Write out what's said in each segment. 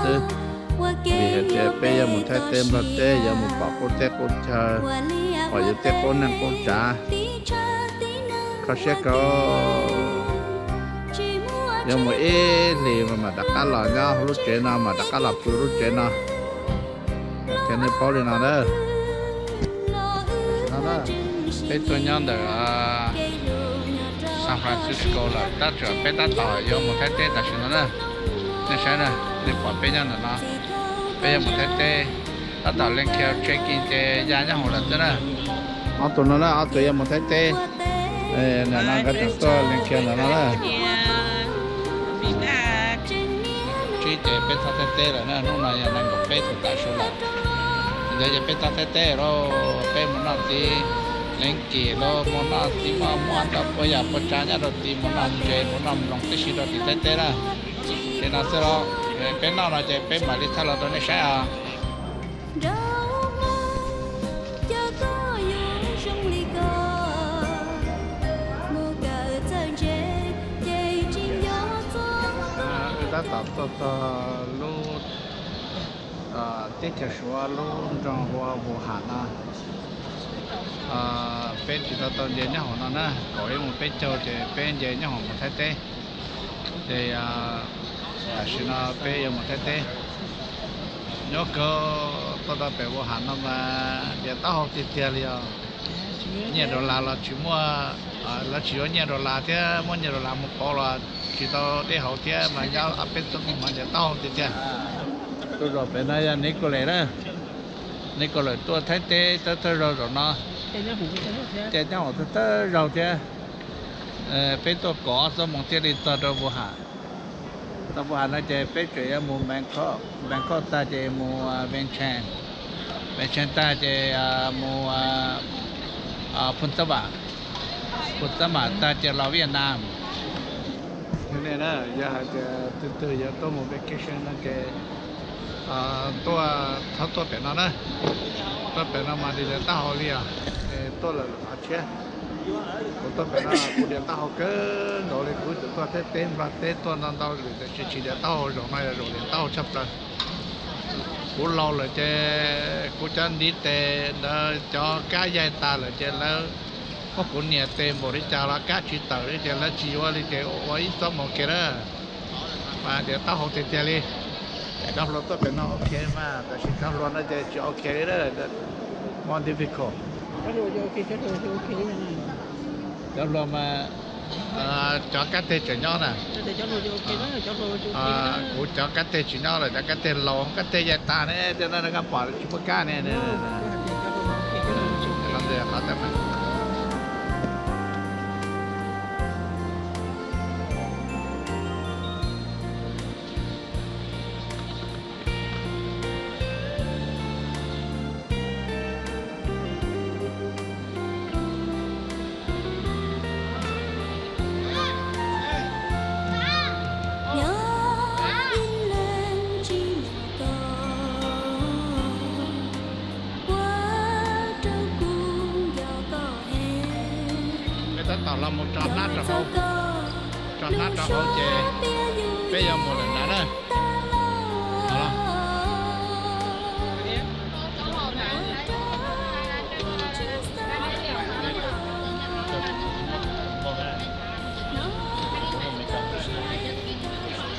xwb. Vim hais tias peb yuav mus Thaib teb Nplog teb yuav mus pom qub teb qub chaw, pom yus tej qub neej qub tsav. Kho siab kawg. Yuav mus ib hlis mas mam rov qab los nyob lub tsev no, mam rov qab los pw lub tsev no. Ces nej paub li no na. Peb tuaj nyob ntawm San Francisco lawm, tab tseem peb tab tom yuav mus Thaib teb tam sim no na. Nej saib na, nej pom peb nyob ntawm no, peb yuav mus Thaib teb. Tab tom leej khiav check in ces ya nyob hauv lawm xwb na. Ob tug no na, ob tug yuav mus Thaib teb. Nim no nkawd tseem tuaj leej khiav ntawm no na. Tsib ces peb txog Thaib teb lawm na, hnub no yog nees nkaum peb txog tam su lawm. Ntawd ces peb txog Thaib teb lawm, peb mus noj txiv leev kim los mus noj txiv maj muab tau puas yam puas tsav nyob rau tim, mus noj ntses mus noj mloog tib si rau tim Thaib teb na. Ces no xwb los, peb noj no ces peb mam li thaij los rau nej saib os. Wb tab tom tuaj txog lub teb chaws Suav lub nroog hu ua Vus Ham no. Peb tsis tau tau nce nyob hauv no na, kaum ib mus peb caug ces peb nce nyob hauv mus Thaib teb. Ces tam sim no peb yuav mus Thaib teb. Nyob kawg tuaj rau pem Vus Ham no mas ntiav taub hau tiag tiag li os. Nyiaj dollar los tsis muaj, lawv tsis yuav nyiaj dollar thiab, muab nyiaj dollar mus pauv los tsis tau dej haus thiab mas nyob ob peb tug mas ntiav taub hau tiag tiag. Tus zaum pem no yog Nicholas na. Nicholas tuaj Thaib teb thawj thawj zaug zaum no, ces nyob hauv thawj thawj zaug thiab. Peb tuaj kaum ob xuab moos thiaj li txog rau Vus Ham. Txog Vus Ham no ces peb tseem yuav mus Bangkok, Bangkog tag ces mus Vientiane, Vientiane tag ces mus Phnom Penh, Phnom Penh tag ces los Vietnam na. Yog hais tias tus twg yuav tuaj mus vacation no ces tuaj, txhob tuaj pem no na. Tuaj pem no mas ntiav taub hau li os. Tuaj lawm lwm qhov tshiab. Kuv tuaj pem no kuv ntiav taub hau kawg nkaus li, kuv twb tuaj Thaib teb Nplog teb tuaj ntau ntau lwm tiam sis tsis ntiav taub hau, zaum no yog zaum ntiav taub hau tshaj plaws. Kuv laus lawm ces kuv cov ntiv tes ntawd cov kab yaig tas lawm ces lawv muab kuv nias tes npaum li cas los kab tsis tawm li ces lawv tsis yuav li ces ua ib xuab moos kiag na. Mas ntiav taub hau tiag tiag li. Cov hluas tuaj pem no ok mas, tab sis cov hluas no ces tsis ok li, more difficult. Cov hluas mas cov kab teg tseem nyob na. Kuv cov kab teg tsis nyob lawm, cov kab teg laus, kab teg yaig tas ne, tej no koj pom tsis muaj kab ne. Peb tab tom los mus tso hnab rau hauv, tso hnab rau hauv ces peb yuav mus lawm nrad na.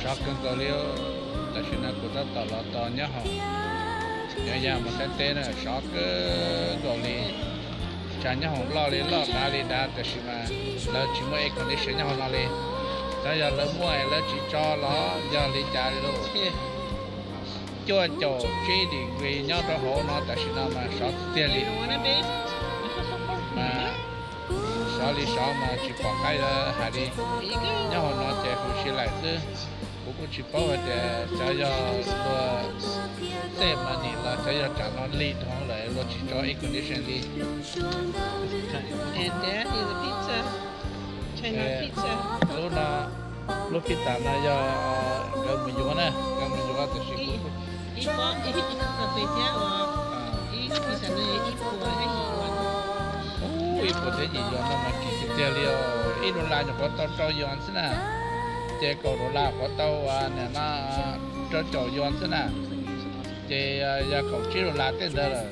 Sov kawg nkaus li, tam sim no kuv tab tom los txog nyob hauv, nyob ya mus Thaib teb na, sov kawg nkaus li. Tshav nyob hauv loj li loj, dav li dav, tab sis mas lawv tsis muaj air condition nyob hauv no li. Xyov yog lawv muaj es lawv tsis tso los yog li cas li lauj. Cuaj caum tsib degree nyob rau hauv no tam sim no mas sov tiag tiag li. Mas sov li sov mas tsis pom qab hais li. Nyob hauv no ces huv si laim xwb. Kuv kuj tsis paub hais tias xyov yog luag xej mas nim los xyov yog tsam no lig dhau lawm luag tsis tso air condition li. Lub no, lub pizza no yog nkawd mus yuav na, nkawd mus yuav tiam sis kuv ib puas thiab yim yuan no mas kim tiag tiag li os. Ib dollar nyuam qhuav tau rau yuan xwb na, ces kaum dollar nyuam qhuav tau nim no rau caum yuan xwb na, ces yog kaum tsib dollar tej ntawd lawm,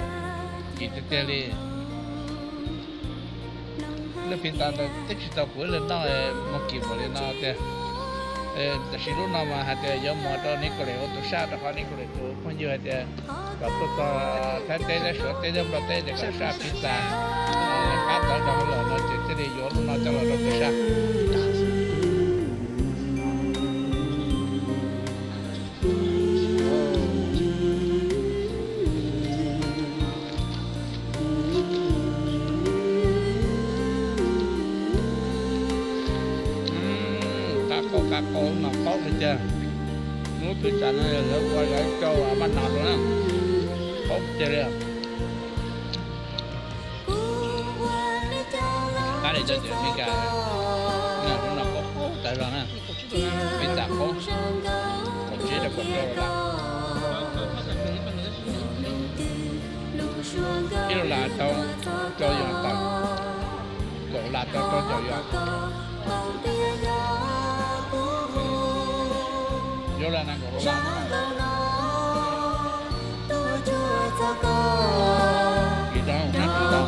kim tiag tiag li. Lub Pheej Tam ntawd twb tsis tau kuv ib leeg noj, muag kim npaum li no tiag. Tab sis lub no mas hais tias yuav muag rau Nicholas ua tus saj, rau qhov Nicholas tus phooj ywg hais tias kom tuaj txog Thaib teb thiab Suav teb thiab Nplog teb ces kom saj pizza, qab tawv rau hauv lawm no ces thiaj li yuav lub no coj los rau tus saj. Qab qaub qab qaub no qaub tiag tiag. Lub pizza no lawv ua lawv rau maj nas rau na, qaub tiag li. Qab li cov Meskas, lub no qaub qaub tawv zog na, pizza qaub, kaum tsib rau kaum rau dollar. Ib dollar tau rau yuam tawm, kaum dollar tau rau caum yuam. Yuav los nees nkaum dollar. Tsis tau, tsis tau.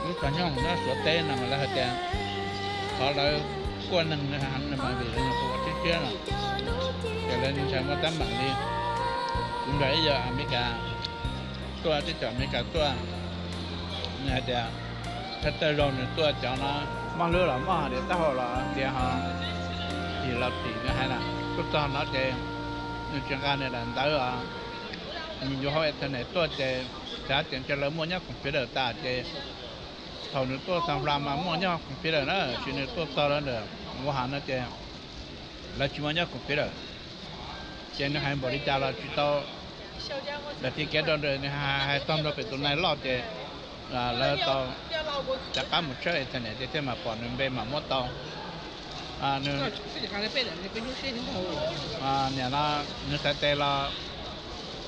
Lub tog nyob hauv no Suav teb no mas lawv hais tias qhov lawv kuaj neeg heev no mas vim lawv ua tshiab tshiab no, ces lawv ntshai muaj teeb meem li. Kuv nrog ib yawg Amelikas tuaj, teb chaws Amelikas tuaj, nws hais tias thawj thawj zaug nws tuaj cov no moj hlwb los moj hais tias taub hau los tias ho phim los phim, nws hais na, tuaj txog no ces nws tsis nqa nws daim ntawv os, nws yuav hauv internet tuaj ces xav tias ntshe lawv muaj nyob computer tas ces thaum nws tuaj San Fran mas muaj nyob computer na, tab sis nws tuaj txog lawv ntawm Wuhan no ces lawv tsis muaj nyob computer. Ces nws hais npaum li cas los tsis tau, daim txiv kev rau nws hais txog nrog pem tus nais loj ces lawv tau rov qab mus tshawb internet ces thiaj mam pom nws npe mam muab tau. Niam no nws txhais tes los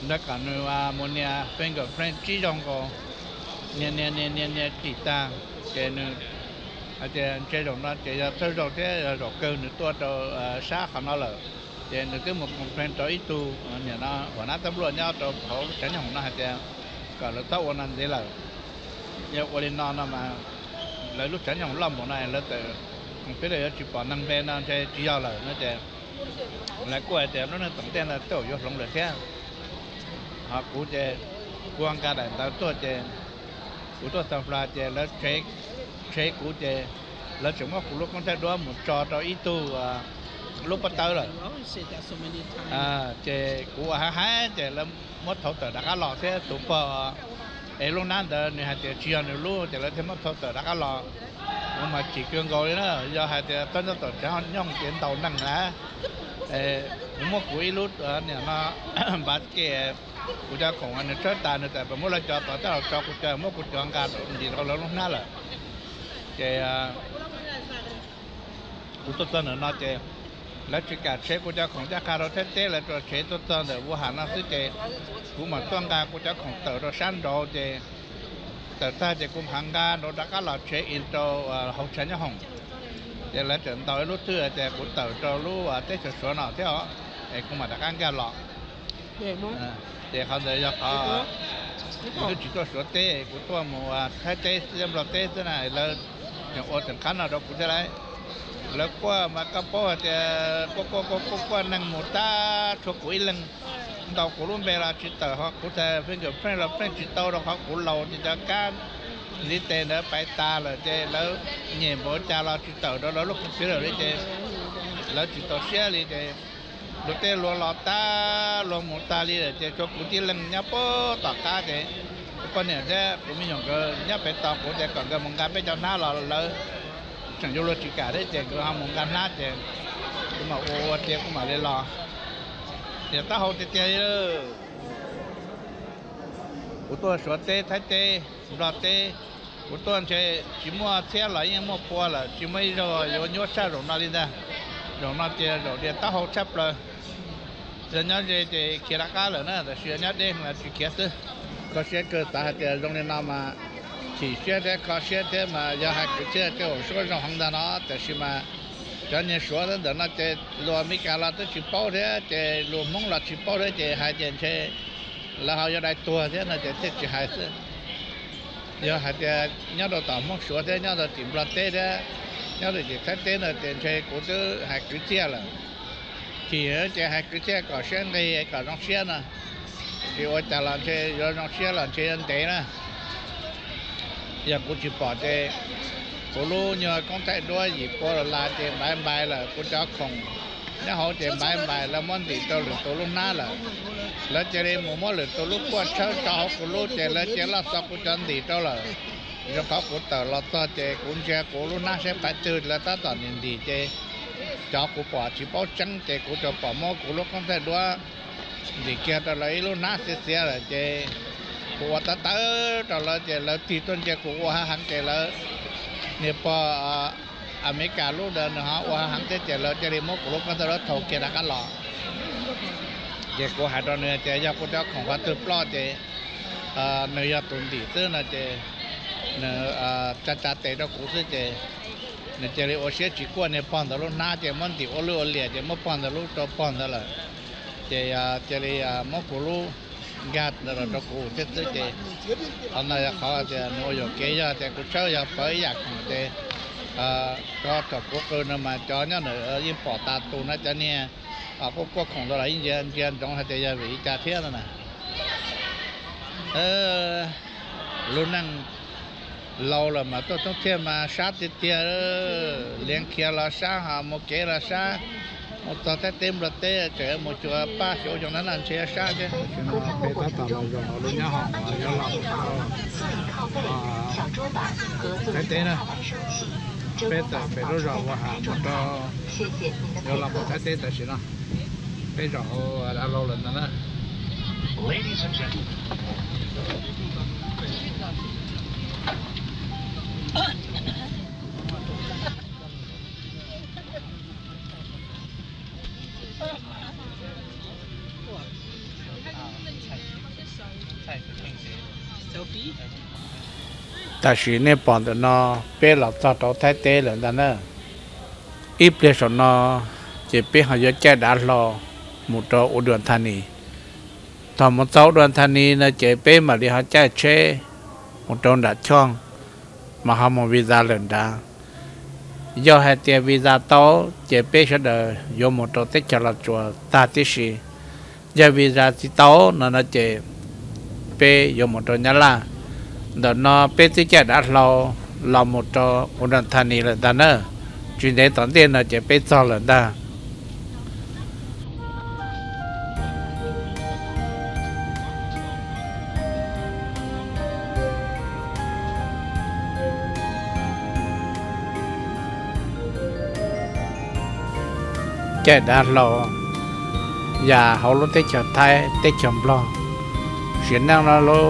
ntawd kom nws mus nias fingerprint tsib zaug nkaus, nias nias nias nias nias tsim tag, ces nws hais tias ntshe zaum no ces yog thawj zaug thiab yog zaum kawg nws tuaj rau sab qhov no lawm. Ces nws twb mus complain rau ib tug niam no huam nab tab npluaj nyob rau hauv lub tsev nyob hoom no hais tias kom lawv txhob ua no ntxiv lawm. Yog ua li no no mas lawv lub tsev nyob hoom loj npaum no lawv tawm computer yuav tsis pom neeg npe no ntshe tsis yog lawm no ces lawv kuj hais tias lub neej tom ntej no tej zaum yuav hloov lawm thiab. Ho kuv ces kuv nqa daim ntawv tuaj ces kuv tuaj San Fran ces lawv tshev kuv ces lawv tseem muab kuv lub koob thaij duab mus tso rau ib tug lub pob tawb lawm. Ces kuv ua heev heev ces lawv muab thauv tawm rov qab los thiab tus pog es lub hnab ntawd nws hais tias tsis yog nws lub ces lawv thiaj muab thauv tawm rov qab los. Kuv mas chim kawg nkaus li na, yog hais tias txhob nyob tom tsev nyob ces ntaus neeg na. Nws muab kuv ib lub niam no npav ke, kuv cov khoom nws tshawb tas nws txawm muab lawv cov tom tej los tso kuv cov, muab kuv cov nqa ntim rau lawv lub hnab lawm. Ces kuv tuaj txog ntawm no ces lawv tsis kam tshev kuv cov khoom ncaj qha rau Thaib teb, lawv tsuas tshev tuaj txog ntawm Wuhan no xwb ces kuv mam tuaj nqa kuv cov khoom tawm rau sab nraud ces tawm tag ces kuv mam nqa nraud rov qab los tshev ib rau hauv tshav nyob hoom. Ces lawv tseem ntaus ib lub thwj tias kuv tawm rau lub teb chaws Suav no thiab os, es kuv mam rov qab nkag los. Ces qhov ntawd yog qhov kuv twb tsis tuaj Suav teb, kuv tuaj mus Thaib teb thiab Nplog teb xwb na, lawv tseem ua tseem qab no rau kuv thiab lauj. Lawv kuaj mas koj paub hais tias kuaj kuaj kuaj kuaj kuaj neeg mus tag tshuav kuv ib leeg, ntaus kuv lub npe los tsis tawm, ho kuv txhais fingerprint los print tsis tau rau qhov kuv laus ces cov kab ntiv tes ntawd paiv tas lawm ces lawv nyem npaum cas los tsis tawm rau lawv lub computer li ces lawv tsis txaus siab li ces luag tej luag los tag luag mus tag li lawm ces tshuav kuv tib leeg nyob puag tom qab ces poj niam thiab kuv me nyuam nkawd nyob pem tos kuv tias kom nkawd mus nqa peb cov hnab los lawv tseem yuav luag tsis kam thiab ces nkawd ho mus nqa hnab ces kuv mam ua ua tiav kuv mam li los. Tias taub hau tiag tiag li. Kuv tuaj Suav teb, Thaib teb, Nplog teb, Kuv tuaj ntshe tsis muaj txhiab los yeej muaj pua lawm, tsis muaj ib zaug yuav nyuaj tshaj zaum no li ntag. Zaum no ces zaum dias taub hau tshaj plaws. Yog nyob ze ces khiav rov qab lawm na, tab sis yog nyob deb los tsis khiav xwb. Kho siab kawg, xav hais tias zoo li no mas chim siab thiab kho siab thiab mas yog hais kwv txhiaj tej zaum suab zoo heev ntag no, tab sis mas cov niag Suav ntawm no ces luag Amelikas los twb tsis paub thiab ces luag Hmoob los tsis paub thiab ces hais tias ntshe lawv ho yuav dai tuag thiab no ces thiaj tsis hais xwb. Yog hais tias nyob rau tom Hmoob Suav thiab nyob rau tim Nplog teb thiab nyob rau tim Thaib teb no ces ntshe kuv twb hais kwv txhiaj lawm. Chim ces hais kwv txhiaj kom siab nqig kom zoo siab no. Tsis ua cas los ntshe yuav zoo siab los ntshe yuav ntev na. Yog kuv tsis pom ces kuv lub nyuag koob thaij duab yim pua dollar ces npaiv npaiv lawm, kuv cov khoom nyob hauv ces npaiv npaiv, lawv muab ntim rau lwm tus lub hnab lawm. Lawv cia li mus muab lwm tus lub puaj tshawb tso hauv kuv lub ces lawv cia loj txo kuv cov ntim rau lawm. Zoo qhov kuv tawm los txog ces kuv ntsia kuv lub hnab saib pais twg lawv tab tom ntim ntim ces cov kuv pom tsis paub tseeb ces kuv tsuas pom muab kuv lub koob thaij duab ntim kiag rau lawv ib lub hnab xiav xiav lawm ces kuv ua tawv tawv rau lawv ces lawv tig tuaj ntsia kuv ua hav heev ces lawv niag pog Amelikas lub ntawd nws ho ua hav heev thiab ces lawv cia li muab kuv lub koob thaij duab thau kiag rov qab los. Ces kuv hais rau nws tias yog kuv cov khoom qhov twg ploj ces nws yog tus ntim xwb no ces nws tsa tsa tes rau kuv xwb ces nws cia li ua siab tsis kuaj niag pog ntawd lub hnab ces muab ntim ua lwj ua liam ces muab pog ntawd lub rau pog ntawd lawm. Ces cia li muab kuv lub nkag ntawd los rau kuv thiab xwb ces qhov no yog qhov tias nws ua yuam kev, yog tias kuv tshawb yog pawv ib yam khoom ces thaum kuv qw no mas cov nyob ntawm yeej pom tas tus no, cov niag kuaj kuaj khoom ntawd los yeej ntsia ntsoov hais tias yog vim li cas thiab no na. Lub neej laus lawm mas tuaj thoob thiaj mas sab tiag tiag, liav khiav los sab, ho mus kev los sab, mus txog Thaib teb Nplog teb tseem mus xyuas paj xyuas xyoo na, ntshe sab thiab. Peb tab tom los zaum hauv lub nyab hoom yuav los Thaib teb na. Peb tawm pem lub zos Ua Has mus rau, yuav los mus Thaib teb tam sim no. Peb zaum hauv Dab Laug lawm ntag na. Tam sim nej pom ntawm no, peb los txog rau Thaib teb lawm ntag na. Ib pliag saum no ces peb ho yuav caij dav hlau mus rau Udon Thani. Thaum mus txog Udon Thani no ces peb mam li ho caij tsheb mus rau nram Choj, mas ho mus visa lawm nrad. Yog hais tias visa tau ces peb sawv daws yuav mus rau teb chaws Los Tsuas tag tib si. Yog visa tsis tau no no ces peb yuav mus rau Nyab Laj. Ntawm no peb twb caij dav hlau los mus rau Udon Thani lawm ntag na. Tsis ntev tom ntej no ces peb txog lawm ntag. Caij dav hlau yam hauv lub teb chaws Thaib teb chaws Nplog. Sim neej no lub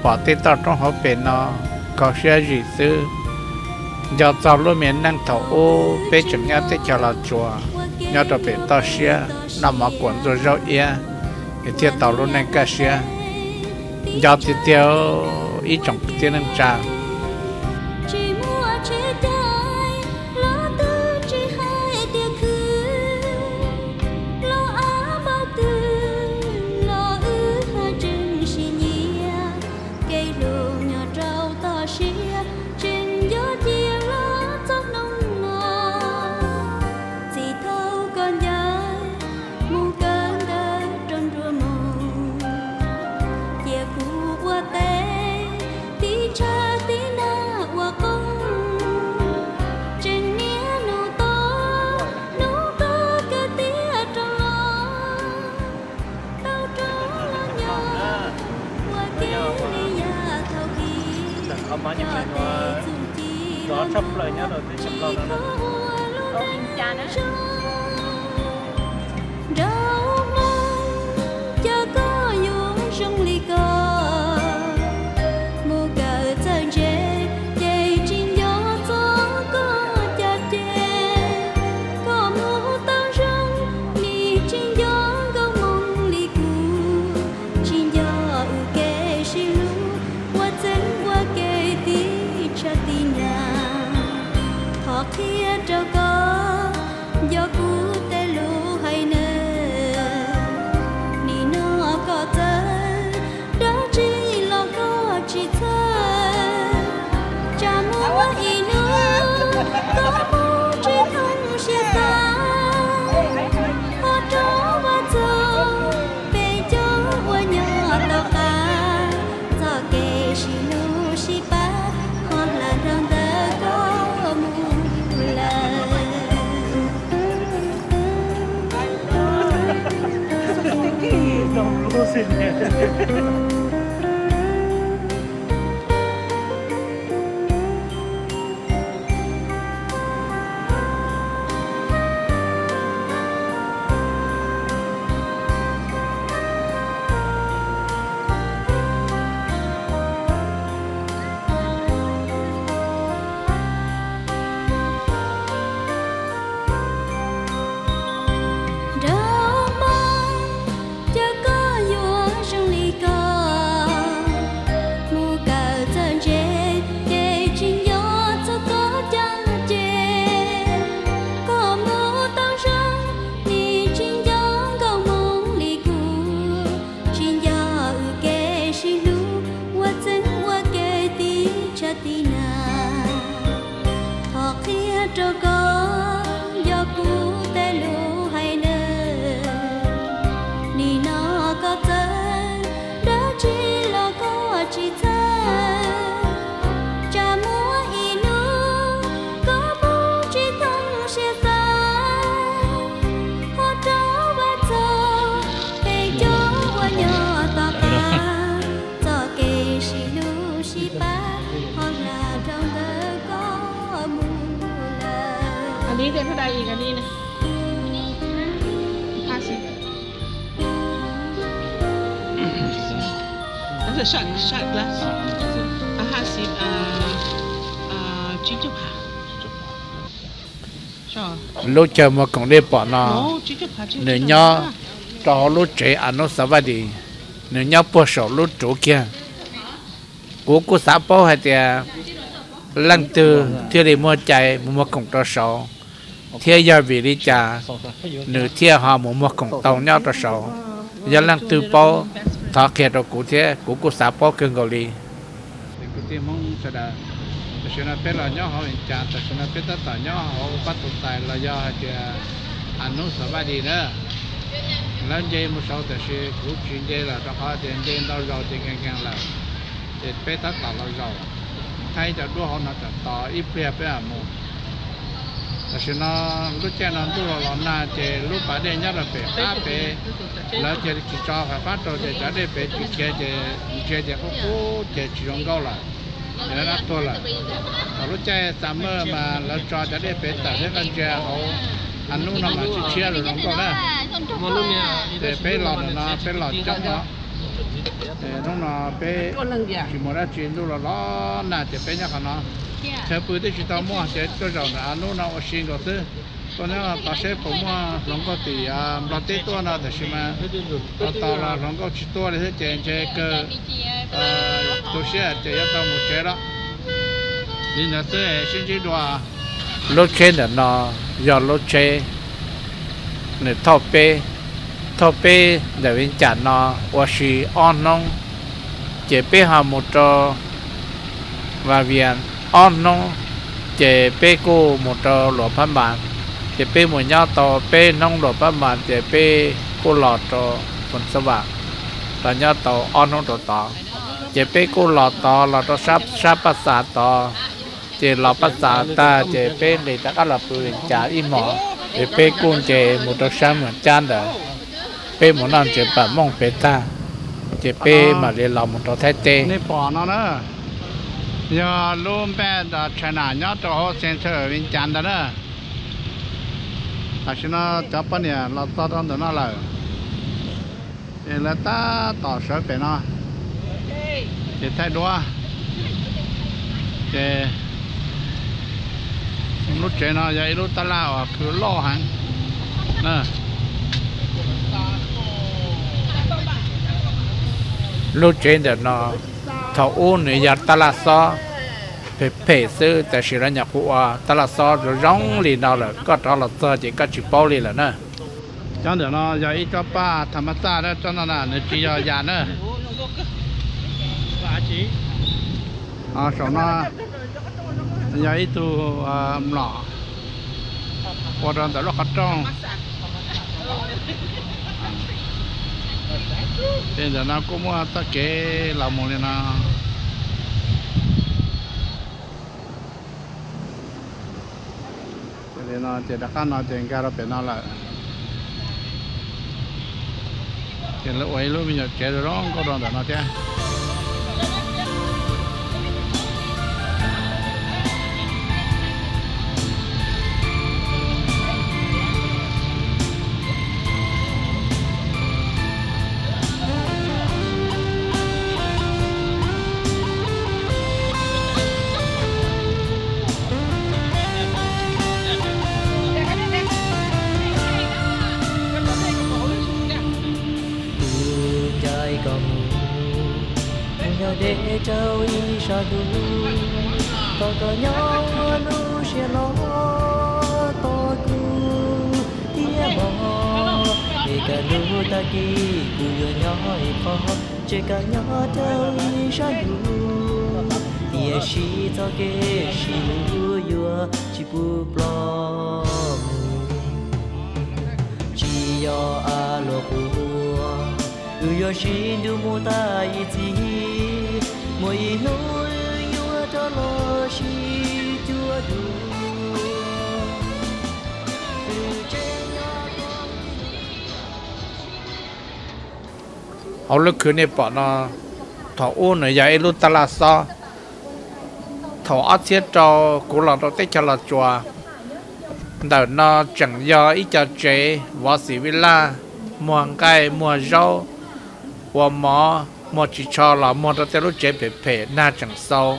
pom tej toj roob hauv pes no kho siab zim xwb. Nco txog lub me neej thaum ub peb tseem nyob teb chaws Los Tsuas, nyob rau pem toj siab noj mov kuam ntxuag zaub iab, es thiaj tau lub neej kaj siab. Nco tiag tiag ib tsoom kwv tij neej tsa. Tsis muaj tsheb caij, los twb tsis hais tias khwv, los av npaum twg los wb haj tseem sib nyiam. Kev hlub nyob rau toj siab tseem nco cia los txog hnub no. Txij thaum koj ncaim mus kawm ntawv rau nruab mus, cia kuv ua teb tiv tshaj tiv nag ua qoob, tseem niaj hnub tos hnub koj kawm tiav rov los. Tau rov los nyob ua ke li yam thaum ub, cov tes txuj ci los nyob tsis kho ua lub neej zoo. Nraug Hmoob, cas koj yuav zoo li ko, mus kawm txawj ntse Nrog Hmoob, cas koj yuav zoo li ko? Mus kawm txawj ntse, ces tsis nco txog koj caj ces. Koj mus tau zoo, nim tsis nco nkauj Hmoob li kuv, tsis nco wb kev sib hlub, ua txeeg ua kev tib tshaj tib na. Thov qhia rau koj, yog kuv tej lus hais nawb. Nim no koj txawj, dab tsi los koj tsis txhawj. Tsam muaj ib hnub, koj mus tsis thooj siab xav, ho rau vaj txog peb cov uas nyob tom qab, txoj kev sib hlub sib pab ho hla dhau ntawm koj mus lawm. Lub chaw muag khoom dej pom no, nws nyob rau hauv lub tsev Anub Xav Vaj Dis, nws nyob puag saum lub ruv kiag. Kuv kuj xav paub hais tias leej twg thiaj li muaj cai mus muag khoom rau saud, thiab yog vim li cas nws thiaj ho mus muag khoom tau nyob rau saud. Yog leej twg paub, thov qhia rau kuv thiab, kuv kuj xav paub kawg nkaus li. Kwv tij Hmoob sawv daws, tam sim no peb los nyob hauv Vias Cas, tam sim no peb tab tom nyob hauv Pab Tus Tais los yog hais tias Anub Xav Vaj Dis na. Lawv nce mus saud tiam sis kuv tsis nce lawm rau qhov tias nce ntau zaus ces nkees nkees lawm, ces peb tab tom los zaum, thaij cov duab hauv no tsam tos ib pliag peb mam mus. Tam sim no lub caij no ntuj los los nag ces lub pas dej nyob rau pem qab pem, lawv cia li tsis tso fais fab rau ces cov dej pem tsis khiav ces ntsia ces qub qub ces tsis zoo nkauj lawm, ces lawv dab tuag lawm. Thaum lub caij xav maj mas lawv tso cov dej pem tawm thiab koj ntsia hauv Anub no mas tshiab tshiab los zoo nkauj na. Ces peb los ntawm no peb los coob no. Hnub no peb tsis muaj dab tsi, ntuj los los nag ces peb nyob qhov no. Chaw pw twb tsis tau muaj ces tuaj zaum ntawm Anub no ua si nkaus xwb. Tuaj nyob tos seb puas muaj hluas nkauj tim Nplog teb tuaj no, tab sis mas tos tos los hluas nkauj tsis tuaj li thiab ces ntshe kawg tu siab ces yuav tau mus tsev lawm. Li ntawd xwb, sib ntsib dua. Lub tsheb ntawm no yog lub tsheb nws thauj peb, thauj peb ntawm Vias Cas no ua si ob hnub, ces peb ho mus rau Vas Vias ob hnub, ces peb kuj mus rau Luas Phab Npas, ces peb mus nyob tau peb hnub Luas Phab Npas ces peb kuj los rau Phoos Xab Vam, los nyob tau ob hnub rau tod, ces peb kuj los tod los rau sab Paj Xas tod, ces los Paj Xas tag ces peb nqis rov qab los pw Vias Cas ib hmos, ces peb kuj nce mus rau sab Muas Cab ntawd, peb mus noj ntses pam mooj pem tag, ces peb mam li los mus rau Thaib teb. Nej pom no na, yog lub npaj China nyob rau hauv center Vias Cas ntawd na. Tam sim no cov poj niam los txog rau ntawm no lawm, ces lawv tab tom sawv pem no, ces thaij duab. Ces lub tsev no yog ib lub tab laj uas khwv loj heev na. Lub tsev ntawm no thaum ub nws yog tab laj xob phem phem xwb, tab sis lawv nyuam qhuav ua tab laj xob zoo zoo li no lawm, koj rov los txog ces koj tsis paub li lawm na. Cov ntawm no yog ib tsob paj tham ma txaj, tsob no na nws tsis yog yas na. Saum no yog ib tug mlom ua rau ntawm lub qhov rooj. Ces ntawm no kuj muaj txoj kev los mus li no. Li no ces rov qab no ces nkag rau pem no lawm. Ces lawv ua ib lub me nyuam tsev zoo nkauj rau ntawm no thiab. Kuv ncaim koj mus, mus nyob deb rau ib sab ntuj, kom koj nyob ua lub siab loj tos kuv thiab mog. Es kaj ntug tag kis kuv yuav nyob ib qho, ces koj nyob rau ib sab ntuj, tiam sis txoj kev sib hlub yuav tsis pub ploj mus. Tsis yog a luaj quas, wb yuav sib ntsib mus tas ib txhis, muaj ib hnub wb yuav rov los sib cuag dua. Hauv lub khw nej pom no, thaum ub nws yog ib lub tab laj xob. Thaum ob txhiab rau kuv los rau teb chaws Los Tsuas, ntawm no tseem yog ib co tsev vov xim vij laj, muag nqaij muag zaub, ua mov, muag ris tsho los muag rau tej lub tsev phem phem, nag tseem xau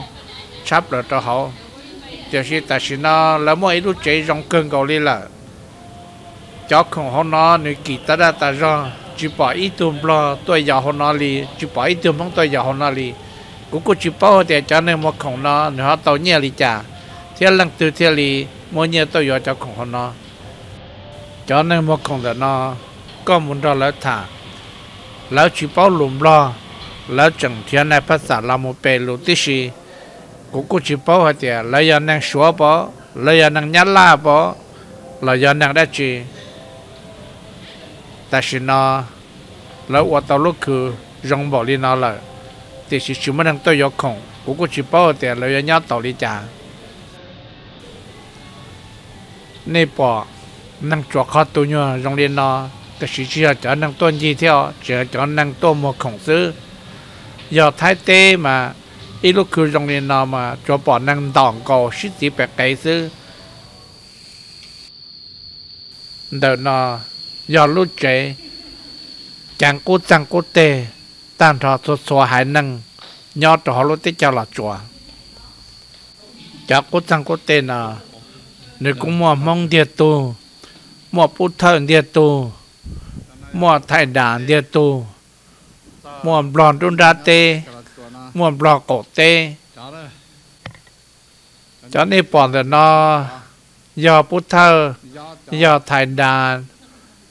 tshab plaws rau hauv. Tiam sis tam sim no lawv muaj ib lub tsev zoo kawg nkaus li lawm. Cov khoom hauv no nws kim tas daj tas zog, tsis pom ib tug Nplog tuaj yos hauv no li, tsis pom ib tug Hmoob tuaj yos hauv no li. Kuv kuj tsis paub hais tias cov neeg muag khoom no nws ho tau nyiaj li cas, thiab leej twg thiaj li muaj nyiaj tuaj yuav cov khoom hauv no. Cov neeg muag khoom ntawm no, koj mus nrog lawv tham, lawv tsis paub lus Nplog, lawv tseem nrhiav nais phaj xam los mus pem lus tib si. Kuv kuj tsis paub hais tias lawv yog neeg Suav pom, lawv yog neeg Nyab Laj pom, los yog neeg dab tsi. Tam sim no lawv ua tau lub khw zoo npaum li no lawm, tiam sis tsis muaj neeg tuaj yuav khoom, kuv kuj tsis paub tias lawv yuav nyob taus li cas. Nej pom neeg tsuas qhov tu nyuag zoo li no, tiam sis tsis yog cov neeg tuaj ncig thiab, tseem yog cov neeg tuaj muag khoom xwb. Yog Thaib teb mas ib lub khw zoo li no mas tsuas pom neeg ntom nkaus sib txiv pem qev xwb. Ntawm no yog lub tsev ceev qub txeeg qub teg tag nrho txhua txhua haiv neeg nyob rau hauv lub teb chaws Los Tsuas. Cov qub txeeg qub teg no, nws kuj muaj Hmoob ntiag tug, muaj Pub Thawj ntiag tug, muaj Thaij Das ntiag tug, muaj Nplog nruab nrab teb, muaj Nplog qaum teb. Cov nej pom ntawm no yog Pub Thawj, yog Thaij Das,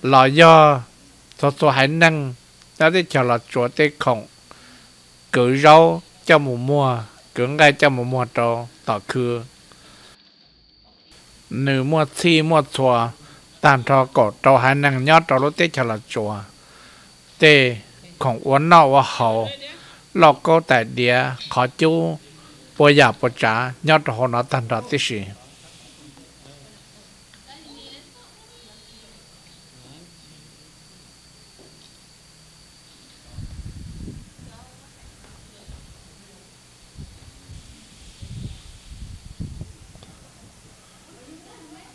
los yog txhua txhua haiv neeg nyob teb chaws Los Tsuas tej khoom kwv zaub coj mus muag, kwv nqaij coj mus muag rau tom khw. Nws muaj txhij muaj txhua tag nrho kaum rau haiv neeg nyob rau lub teb chaws Los Tsuas, tej khoom ua noj ua haus, lauj kaub tais diav, qhov cub, puas yam puas tsav nyob rau hauv no tag nrho tib si.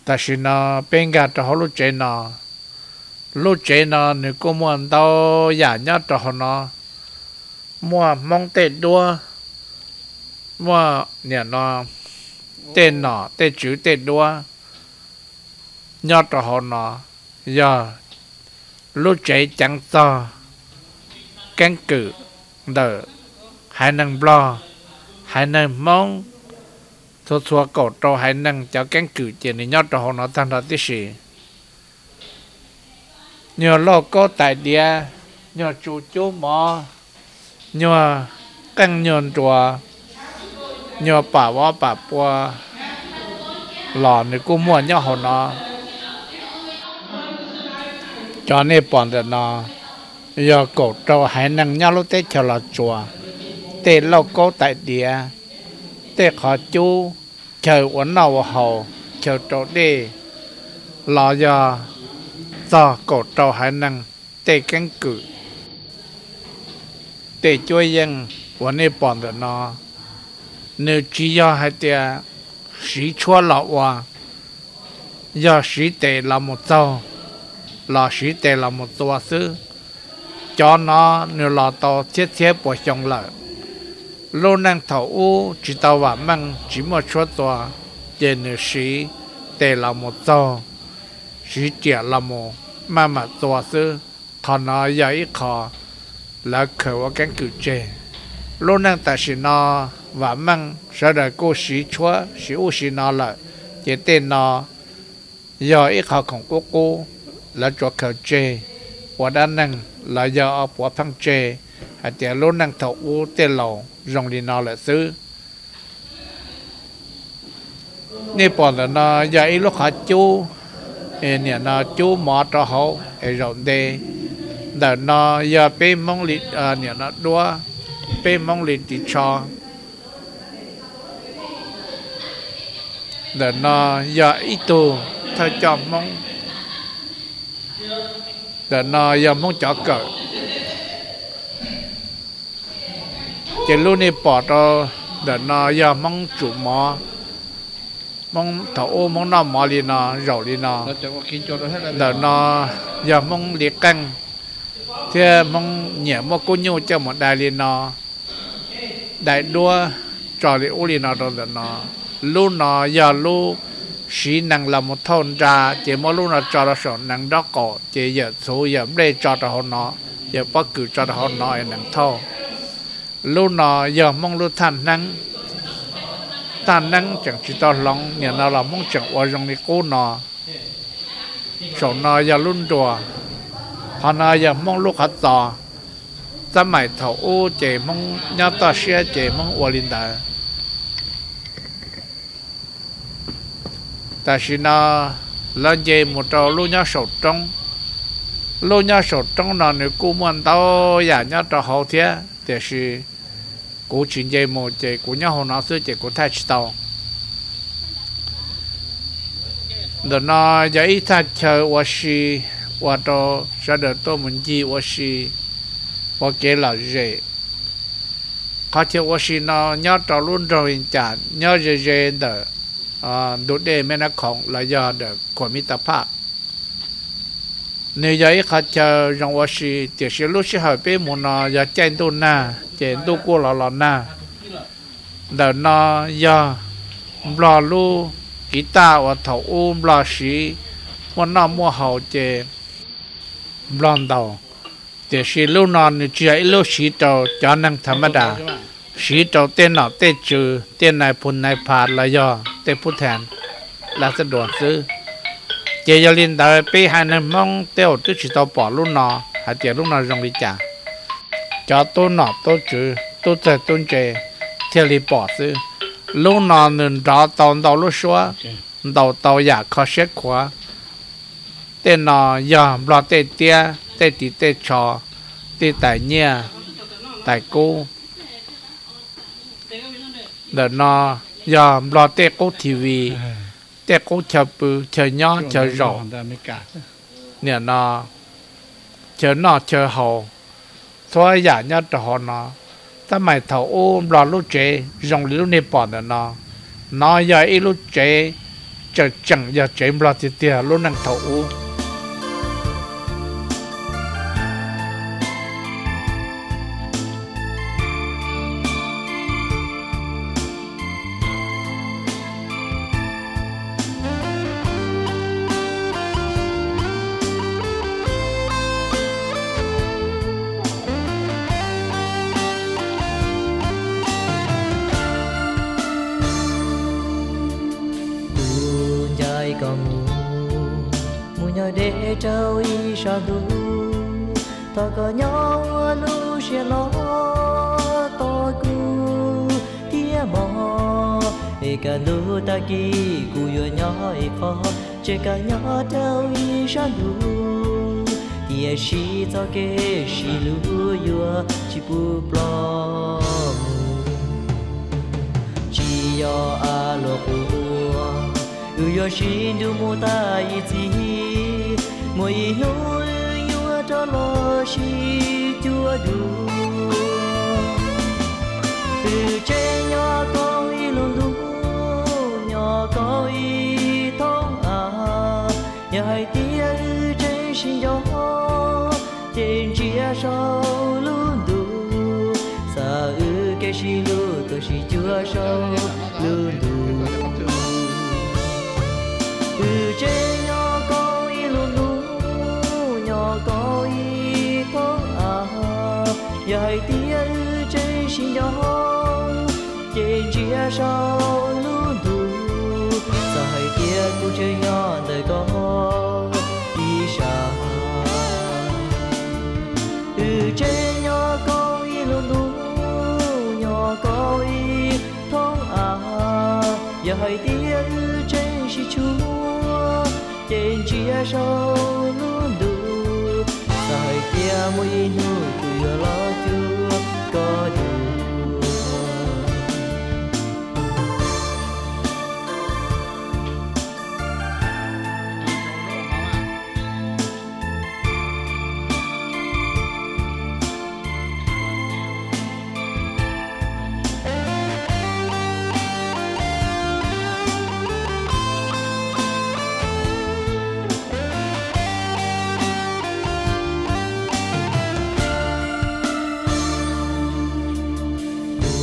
Tam sim no peb nkag rau hauv lub tsev no. Lub tsev no nws kuj muaj ntau yam nyob rau hauv no. Muaj Hmoob tej duab, muaj niam no tej nom tej tswv tej duab nyob rau hauv no. Yog lub tsev ceev txog keeb kwm ntawm haiv neeg Nplog, haiv neeg Hmoob, txhua txhua kaum rau haiv neeg cov keeb kwm ces nws nyob rau hauv no tag nrho tib si. Nyuag lauj kaub tais diav, nyuag tsu cub mov, nyuag qeej nyuag nruas, nyuag pam vov pam pua los nws kuj muaj nyob hauv no. Cov nej pom ntawm no yog kaum rau haiv neeg nyob lub teb chaws Los Tsuas tej lauj kaub tais diav, tej qhov cub, chaw ua noj ua haus, chaw rau dej, los yog txog kaum rau haiv neeg tej keeb kwm. tej cuab yeej uas nej pom ntawm no, nws tsis yog hais tias siv tshuab los ua, yog siv tes los mus txaug, los siv tes los mus txua xwb. Cov no nws los tau txhiab txhiab puas xyoo lawm. Lub neej thaum ub tsis tau vam meej, tsis muaj tshuab txua, ces nws siv tes los mus txaug, siv riam los mus maj mam txua xwb. Qhov no yog ib qho lawv khaws ua keeb kwm tseg. Lub neej tam sim no vam meej, sawv daws kuj siv tshuab siv ub siv no lawm, ces tej no yog ib qho khoom qub qub lawv tsuas khaws tseg ua dab neeg los yog puav pheej tseg hais tias lub neej thaum ub tej laus zoo li no lawm xwb. Nej pom ntawm no yog ib lub qhov cub, niam no cub mov rau hauv es zaum nte. Ntawm no yog peb Hmoob li, niam no duab, peb Hmoob li ris tsho. Ntawm no yog ib tug thawj coj Hmoob, ntawm no yog Hmoob cov kawm. Ces lub nej pom rau ntawm no yog Hmoob tsum mov, Hmoob thaum ub Hmoob noj mov li no, zaum li no. Ntawm no yog Hmoob li qeej, thiab Hmoob nyiam muab kub nyuj coj mus dai li no, dai duab tso li ub li no rau ntawm no. Lub no yog lub siv nees los mus thauj nra, ces muab lub no tso rau saum nees nraub qaum, ces yawm txhuv yawm nplej tso rau hauv no, yawm pob kws tso rau hauv no es nees thauj. Lub no yog Hmoob lub thaj hneeb, thaj hneeb tseem tsis tau hloov, niam no los Hmoob tseem ua zoo li qub no. Saum no yog lub nruas, qhov no yog Hmoob lub qhov txos. Xab maim thaum ub ces Hmoob nyob toj siab ces Hmoob ua li ntawd. Tam sim no lawv nce mus rau lub nyob saum roob. Lub nyob saum roob no nws kuj muaj ntau yam nyob rau hauv thiab, tiam sis kuv tsis nce mus ces kuv nyob hauv no xwb ces kuv thaij tsis tau. Ntawm no yog ib thaj chaw ua si, ua rau sawv daws tuaj mus ncig ua si, ua kev lom zem. Qhov chaw ua si no nyob rau lub nroog Vij Cas, nyob ze ze ntawm ntug dej Meb Nab Khoom los yog ntawm Khuam Mib Tas Phaj. Nws yog ib qhov chaw zoo ua si, tiam sis lub sij hawm peb mus no yog caij ntuj nag, ces ntuj kuj los los nag. Ntawm no yog Nplog lub kiv taj uas thaum ub Nplog siv muaj noj muaj haus ces Nplog ntaus, tiam sis lub no nws tsis yog ib lub siv rau cov neeg tha mab das, siv rau tej nom tej tswv, tej nais phoo nais phas los yog tej phub thees laj xab duas xwb. Ces yog li ntawd peb haiv neeg Hmoob tej zaum twb tsis tau pom lub no hais tias lub no zoo li cas. Cov tub nom tub tswv tub txawg tub ntse thiaj li pom xwb. Lub no nws nrov tau ntau lub suab, ntaus tau yam kho siab khuav. Tej no yog Nplog tej tiab, tej ris tej tsho, tej tais nyiaj, tais kub. Ntawm no yog Nplog tej qub T V, tej qub chaw pw chaw nyob chaw zaum. Niam no chaw noj chaw haus, txhua yam nyob rau hauv no. Xab maim thaum ub Nplog lub tsev zoo li lub nej pom ntawm no. No yog ib lub tsev tseem tseem yog tsev Nplog tiag tiag lub neej thaum ub. Kuv ncaim koj mus, mus nyob deb rau ib sab ntuj. Thov koj nyob ua lub siab loj tos kuv thiab mog. Es kaj ntug tag kis kuv yuav nyob ib qho, tseem koj nyob rau ib sab ntuj. Tiam sis txoj kev sib hlub yuav tsis pub ploj mus. Tsis yog ab luag quas, wb yuav sib nrug mus tas ib txhis. Muaj ib hnub wb yuav rov los sib cuag dua. Tseem nyob koj ib lub ntuj, nyob koj ib thoob av. Yog hais tias wb tseem sib nco, ces ntsia saum lub ntuj, xa wb kev sib hlub tuaj sib cuag saum lub ntuj. Wb tseem nyob koj ib lub ntuj, nyob koj ib thoob av. Yog hais tias wb tseem sib nco, ces ntsia saum lub ntuj, xav hais tias kuv tseem nyob ntawm koj ib sab. Wb tseem nyob koj ib lub ntuj, nyob koj ib thoob av. Yog hais tias wb tseem sib tshuam, ces ntsia saum lub ntuj, xav hais tias muaj ib hnub kuv yuav los cuag koj dua.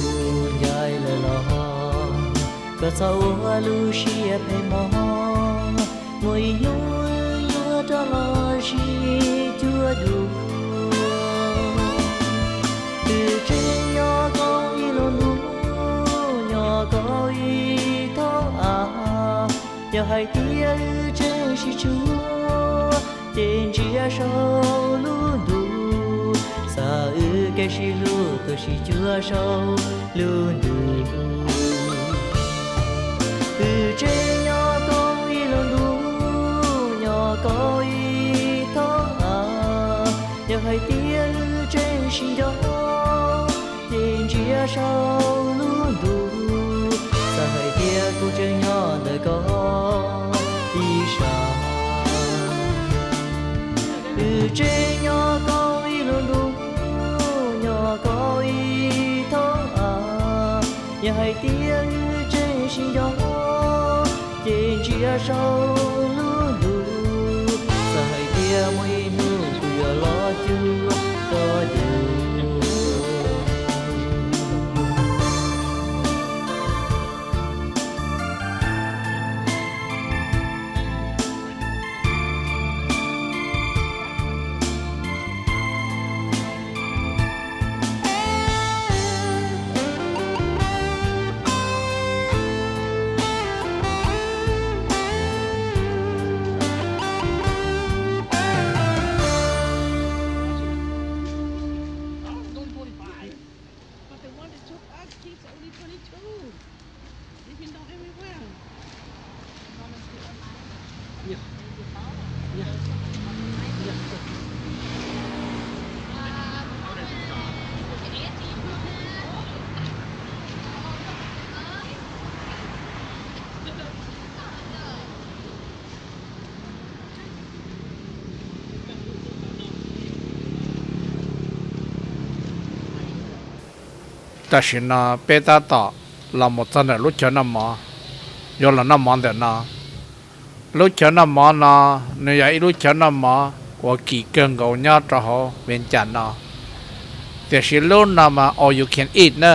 Kuv ncaim lawm los, koj txhob ua lub siab phem mog, muaj ib hnub yuav rov los sib cuag dua. Wb tseem nyob koj ib lub ntuj, nyob koj ib thoob av. Yog hais tias wb tseem sib tshuam, ces ntsia saum lub ntuj, xa wb kev sib hlub tuaj sib cuag saum lub ntuj. Wb tseem nyob koj ib lub ntuj, nyob koj ib thoob av. Yog hais tias wb tseem sib nco, ces ntsia saum lub ntuj, xav hais tias kuv tseem nyob ntawm koj ib sab. Wb tseem nyob koj ib lub ntuj, nyob koj ib thoob av. Yog hais tias wb tseem sib nco, ces ntsia saum lub ntuj, xav hais tias muaj ib hnub kuv yuav los cuag koj dua. But the one that took us, he's only twenty-two. Even though everywhere. Tam sim no peb tab tom los mus txog ntawm lub chaw noj mov, yuav los noj mov ntawm no. Lub chaw noj mov no nws yog ib lub chaw noj mov uas kim kawg nkaus nyob rau hauv Vees Cas no. Tiam sis lub no mas all you can eat na,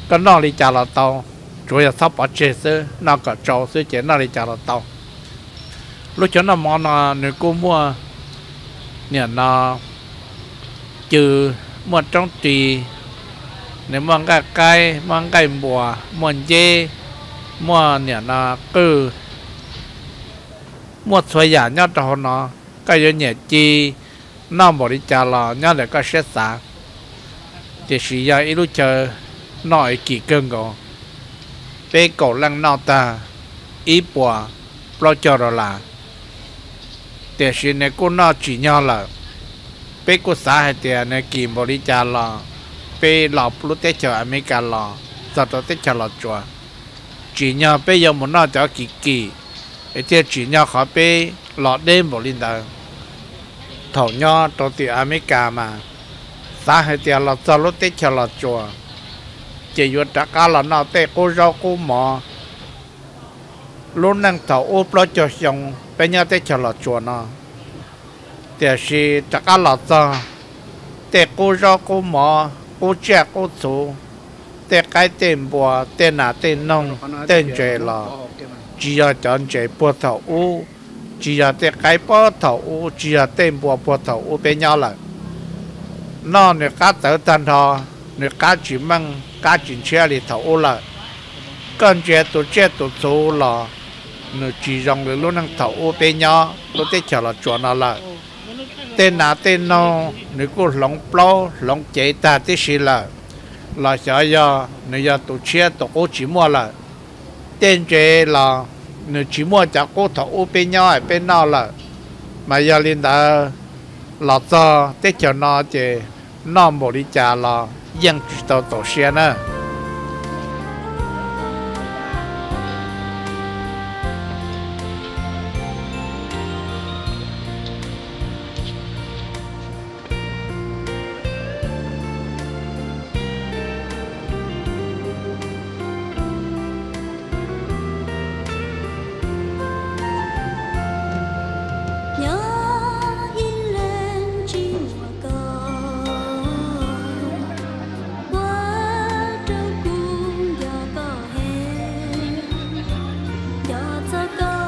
koj noj li cas los tau, tsuav yog txhob pov tseg xwb, noj kom tsau xwb ces noj li cas los tau. Lub chaw noj mov no nws kuj muaj, niam no, cw, muaj roob ris, nws muaj nqaij qaib, muaj nqaij npuas, muaj nceb, muaj niam no qwj, muaj txhua yam nyob rau hauv no. Koj yuav nyiam ci, noj npaum li cas los nyob ntawm koj siab xav. Tiam sis yog ib lub chaw noj kim kawg nkaus, peb kaum leej noj tag ib puas plaub caug dollar. Tiam sis nws kuj noj tsim nyog lawm. Peb kuj xav hais tias nws kim npaum li cas los peb los lub teb chaws Amelikas los txog rau teb chaws Los Tsuas, tsim nyog peb yuav mus noj cov kim kim es thiaj tsim nyog qhov peb los deb npaum li ntawd. Thaum nyob rau tim Amelikas mas xav hais tias los txog lub teb chaws Los Tsuas, ces yuav rov qab los noj tej qub zaub qub mov lub neej thaum ub plaub caug xyoo peb nyob teb chaws Los Tsuas no. Tiam sis rov qab los txog tej qub zaub qub mov, qub tsiaj qub txhu, tej qaib tej npua, tej nas tej noog, tej ntses los tsis yog cov ntses puag thaum ub, tsis yog tej qaib puag thaum ub, tsis yog tej npua puag thaum ub peb nyob lawm. Noj nws qab txawv tag nrho, nws qab tsis meej qab tsis ntshiab li thaum ub lawm. Koj ntsia tus tsiaj tus txhu los nws tsis zoo li lub neej thaum ub peb nyob lub teb chaws Los Tsuas no lawm. Tej nas tej noog nws kuj hloov plaub hloov cev tag tib si lawm, los xyov yog nws yog tus tshiab tus qub tsis muaj lawm. Tej ntses los nws tsis muaj cov qub thaum ub peb nyob peb noj lawm, mas yog li ntawd los txog teb chaws no ces noj npaum li cas los yeej tsis tau txaus siab na. Nyob ib leeg tsis muaj koj, ua rau kuv nco koj heev, nco txog koj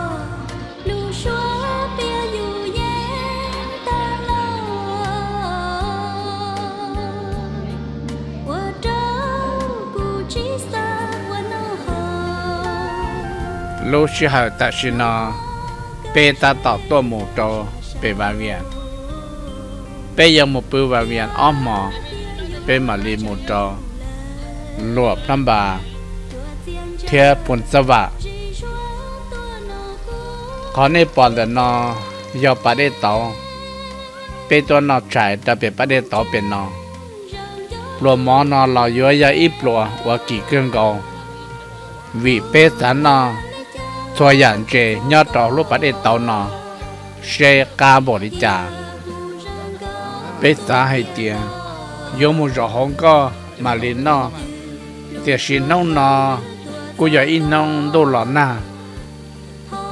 lub suab piav yus yeej tag los, ua rau kuv tsis xav ua noj haus. Lub sij hawm tam sim no peb tab tom tuaj mus rau pem Vas Vias. Peb yuav mus pw Vas Vias ob hmos, peb mam li mus rau Luam Plab Npas thiab Pus Txaj Vam. Qhov nej pom ntawm no yog pas dej tauv. Peb tuaj noj tshais rau pem pas dej tauv pem no. Pluas mov no los yuav yog ib pluas uas kim kawg nkaus, vim peb xav noj txhua yam ntses nyob rau lub pas dej tauv no seb qab npaum li cas. Peb xav hais tias yuav mus zaum hauv nkoj mam li noj, tiam sis hnub no kuj yog ib hnub ntuj los nag,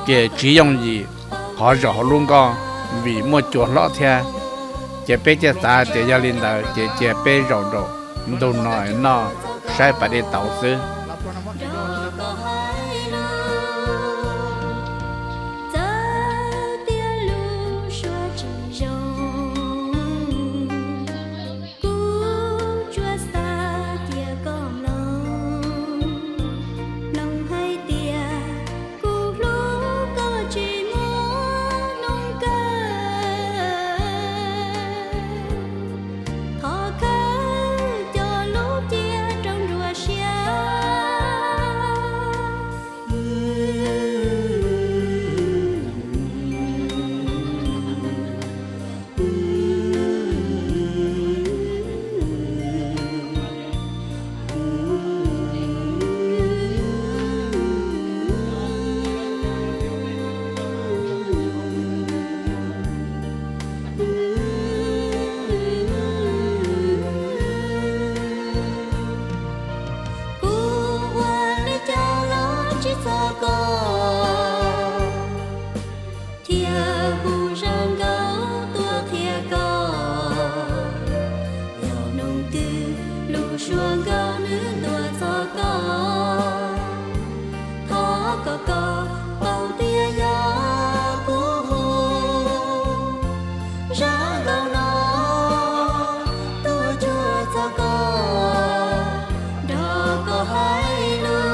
ces tsis yooj yim qhov zaum hauv lub nkoj vim muaj cua hlob thiab. Ces peb thiaj xav tias yog li ntawd ces cia peb zaum nraum ntug no noj saib pas dej tauv xwb. Txawm tias lub suab tsis zoo, kuv tsuas xav cia koj mloog, mloog hais tias kuv hlub koj tsis muaj hnub kawg. Thov khawb cov lub ciaj rau nruab siab. Kuv ua li cas los tsis txog koj, thiaj hu zaj nkauj tuaj qhia koj. Yog hnub twg lub suab nkauj nws tuaj txog koj, thov kom koj paub tias yog kuv hu. Zaj nkauj no tuaj cuag txog koj, nrog koj hais lus.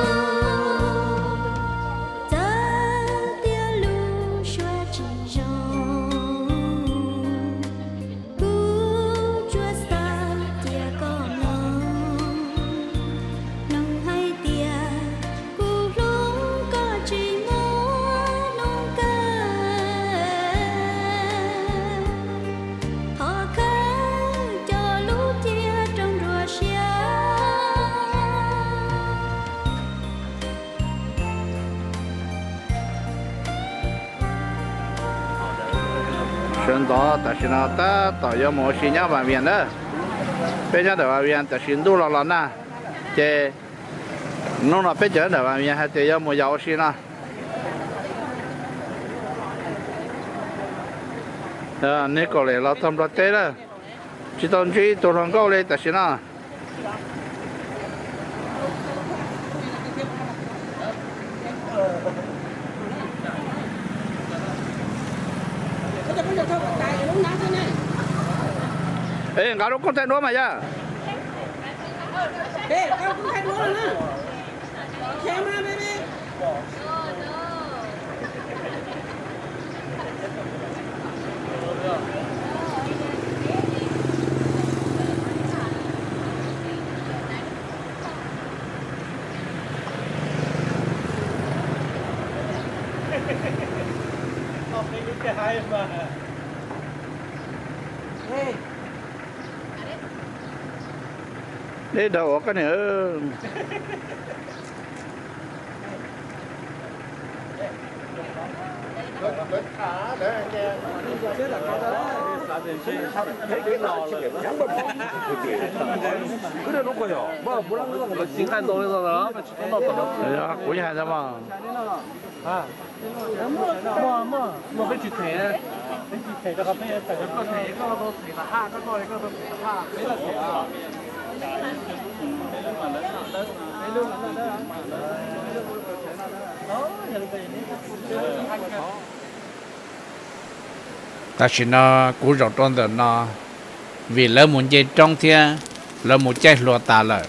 Txawm tias lub suab tsis zoo, kuv tsuas xav cia koj mloog, mloog hais tias kuv hlub koj tsis muaj hnub kawg. Thov khawb cov lub ciaj rau nruab siab. Sawv ntxov tam sim no tab tom yuav mus ua si nyob Vas Vias na. Peb nyob ntawm Vas Vias tam sim ntuj los los nag. Ces hnub no peb cov ntawm Vaj Vias hais tias yuav mus yos ua si no. Neb kaum lem los txog Nplog teb lawm, tsis tau ntsib tus hluas nkauj li tam sim no. Nqa lub koob thaij duab mas yog. Deb dau ua koj niam. Kuv hais ntawd mas. Muaj peb tsis them, peb tsis them rau qhov peb tawm koj them, koj tau them los haj, koj tau li koj tau them los haj, peb los them. Tam sim no kuv zaum rau ntawm no, vim lawv mus nce roob thiab lawv mus caij hlua tas lawm,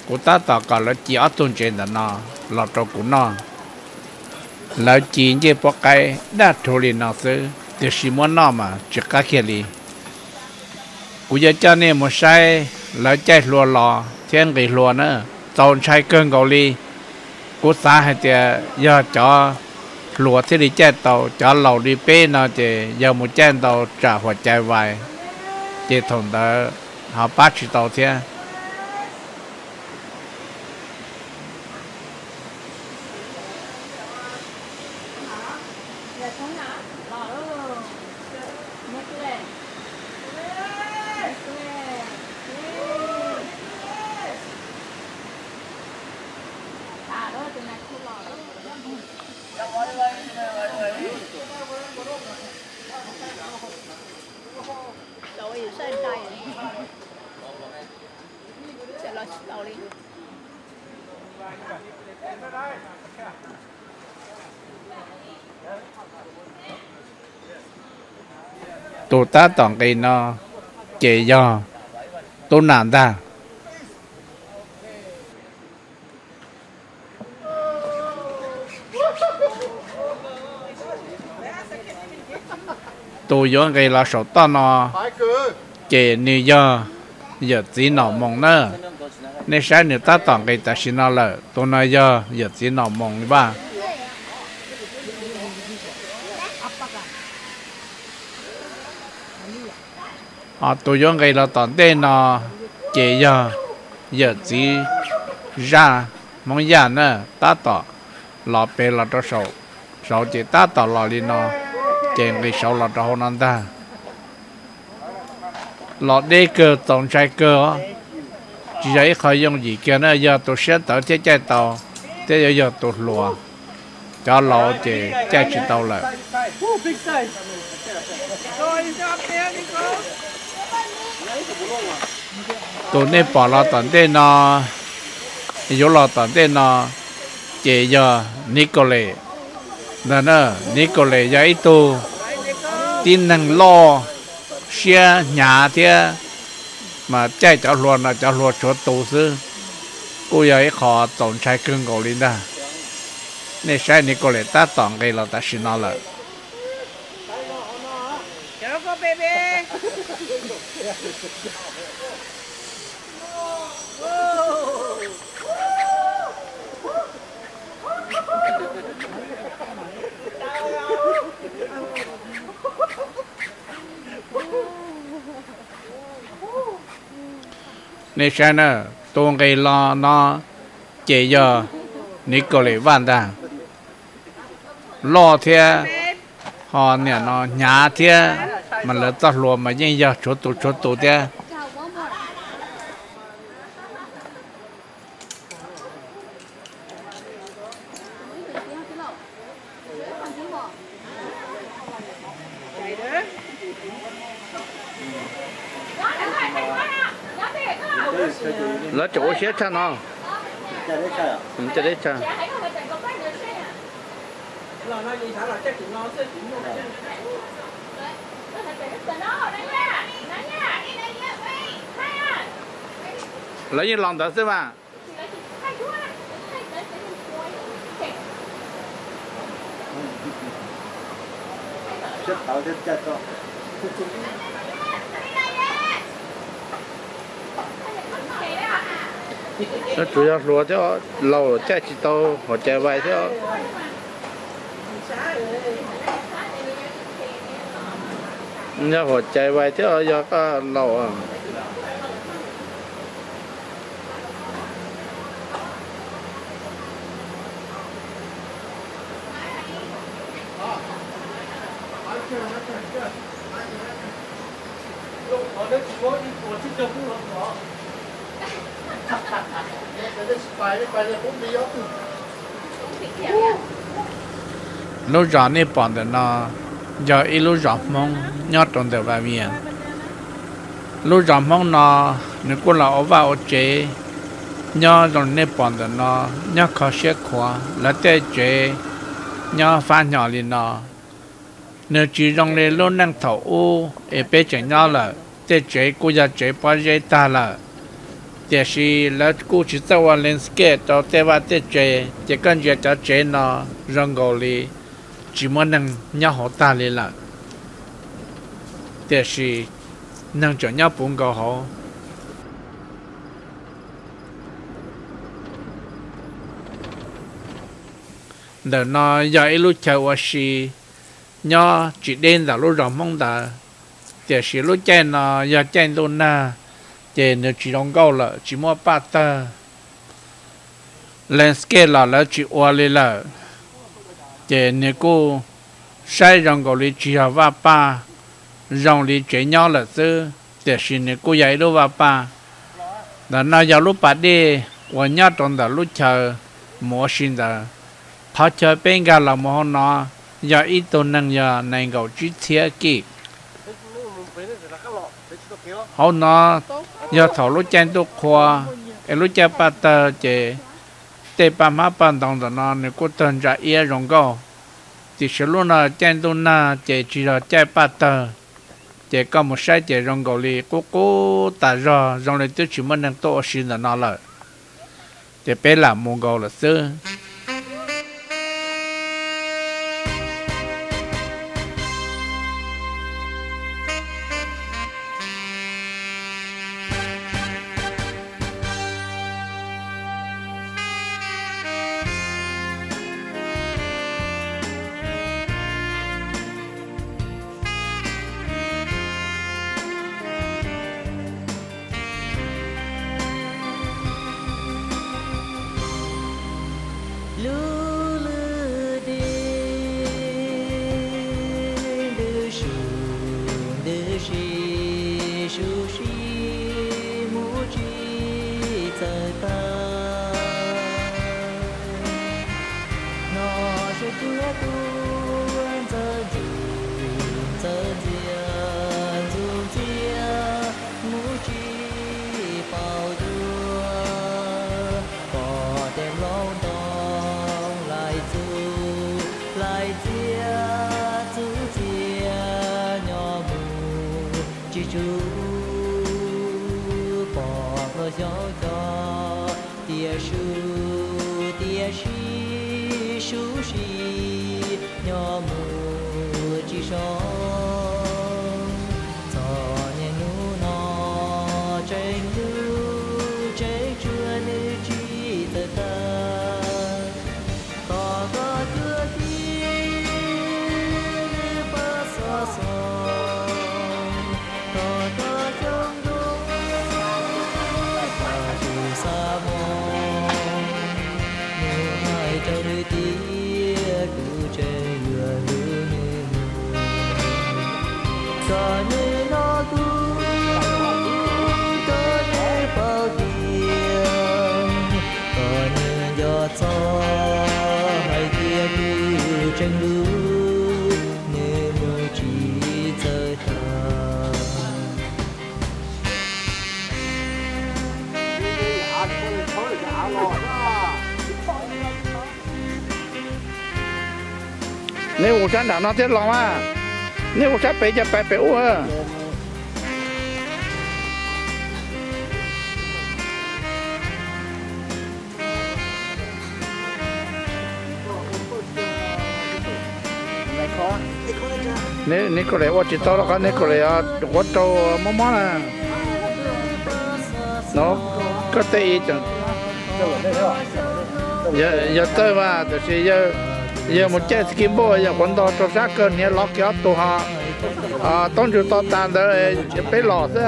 kuv tab tom kom lawv ci ob tug ntses ntawm no los rau kuv noj. Lawv ci ncej puab qaib daj rhuv li no xwb, tiam sis muab noj mas tsis qab kiag li. Kuv yuav coj nej mus saib lawv caij hlua los thiab nqis hlua na, txaus ntshai kawg nkaus li. Kuv xav hais tias yog cov hluas thiaj li caij tau, cov laus li peb no ces yog mus caij ntau tsam huam cai vais, ces thaum ntawd ho pab tsis tau thiab. Tus tab tom nqis no ces yog Tub Nam ntag. Tus yuav nqis los saum toj no ces nws yog yawm txiv Nom Moos na. Nej saib nws tab tom nqis tam sim no lawm, tus no yog yawm txiv Nom Moos li vaj. Ho tus yuav nqis los tom ntej no ces yog yawm txiv Zaj Hmoob Yaj na, tab tom los pem los rau saum, saud ces tab tom los li no, ces nqis saud los rau hauv no ntag. Los deb kawg txaus ntshai kawg os. Tsis yog ib qho yooj yim kiag na, yog tus siab tawv thiaj caij tau, thiab yuav yog tus hluas. Cov laus ces caij tsis tau lawm. Tus nej pom los tom ntej no, yuav los tom ntej no, ces yog Niv Kaus Lem ntag na. Niv Kaus Lem yog ib tug tib neeg loj siab hnyav thiab, mas caij cov hlua no cov hlua tshuav tus xwb, kuj yog ib qho txaus ntshai kawg nkaus li ntag. Nej saib Niv Kaus Lem tab tom nqis los tam sim no lawm. Nej saib na, tus nqis los no ces yog Niv Kaus Lem Vaj ntag. Loj thiab, ho niam no hnyav thiab, mas lawv txoj hlua mas yeej yog tshuav tus tshuav tus thiab. Lawv tseem ua siab tshaj no. Caj deb tshaj. Lawv yeej los ntawd xwb mas. Tsuas yog hluas thiab, laus caij tsis tau hom cai vais thiab. Yog hom cai vais thiab yog koj laus. Lub zos nej pom ntawm no yog ib lub zos Hmoob nyob rau ntawm Vaj Vias. Lub zos Hmoob no nws kuj los ua vaj ua tsev nyob zoo li nej pom ntawm no, nyob kho siab khuav, lawv tej tsev nyob fab hnyo li no. Nws tsis zoo li lub neej thaum ub es peb tseem nyob lawm, tej tsev kuj yog tsev pob zeb tag lawm. Tiam sis lawv kuj tsis txawj ua landscape rau tej vaj tej tsev, ces koj ntsia cov tsev no zoo nkaus li tsis muaj neeg nyob hauv tag li lawm. Tiam sis neeg tseem nyob puv nkaus hauv. Ntawm no yog ib lub chaw ua si nyob tsis deb ntawm lub zos Hmoob ntawd, tiam sis lub caij no yog caij ntuj nag, ces nws tsis zoo nkauj lawm, tsis muaj paj tawg. Landscape los lawv tsis ua li lawm, ces nws kuj saib zoo nkaus li tsis yog vaj paj, zoo li tsev nyob lawm xwb, tiam sis nws kuj yog ib lub vaj paj. Ntawm no yog lub pas dej uas nyob rau ntawm lub chaw mus ua si ntawd. Qhov chaw peb nkag los mus hauv no yog ib tug neeg yog nees nkaum tsib txhiab kij. Hauv no yog thaum lub caij ntuj qhua, es lub caij paj tawg ces tej paj hmab paj ntoo ntawm no nws kuj tawg ntsa iab zoo nkauj. Tiam sis lub no caij ntuj nag ces tsis yog caij paj tawg, ces koj mus saib ces zoo nkaus li qub qub tas zog, zoo li twb tsis muaj neeg tuaj ua si ntawm no lawm. Ces peb lam mus nkaus lawm xwb. Lub lwg deg ntws su ntws si, su si mus tsis txawj tag. Nov sawv cuab tuaj ntxawg ntxwg ntxawg ntxiag ntxug ntxiag mus tsis paub tuag. Pom tej nplooj ntoo laim txug laim txiag txug txiag nyob mus tsis tsuj. Pom nplooj xyoob cog tias su tiam sis su si nyob mus tsis so. Txom nyem hnub no tseem hlub tseem tsuag nws tsis txawj tag. Tom koj cuag tib lub paj xov xo, tom koj xyoob ntuj paj tsuj xa moo. Nws hais rau nws tias kuv tseem yuav hlub nws mus. Txom nyem no kuv kom nws paub tias, kom nws nco txog hais tias kuv tseem hlub nws mus tsis txawj tag. Nej ua sab nram no thiab los mas, nej ua sab pem cas pais pem ub. Nej kaus lim ua tsis tau los qhov nej kaus lim quav rau mob mob na. No, koj tej i, yog txawj mas tiam sis yawg mus caij ski board yog quav nto rau sab kawg hniav lov kiag ob tug ho, taub ntsug to tas ntawd peb los xwb.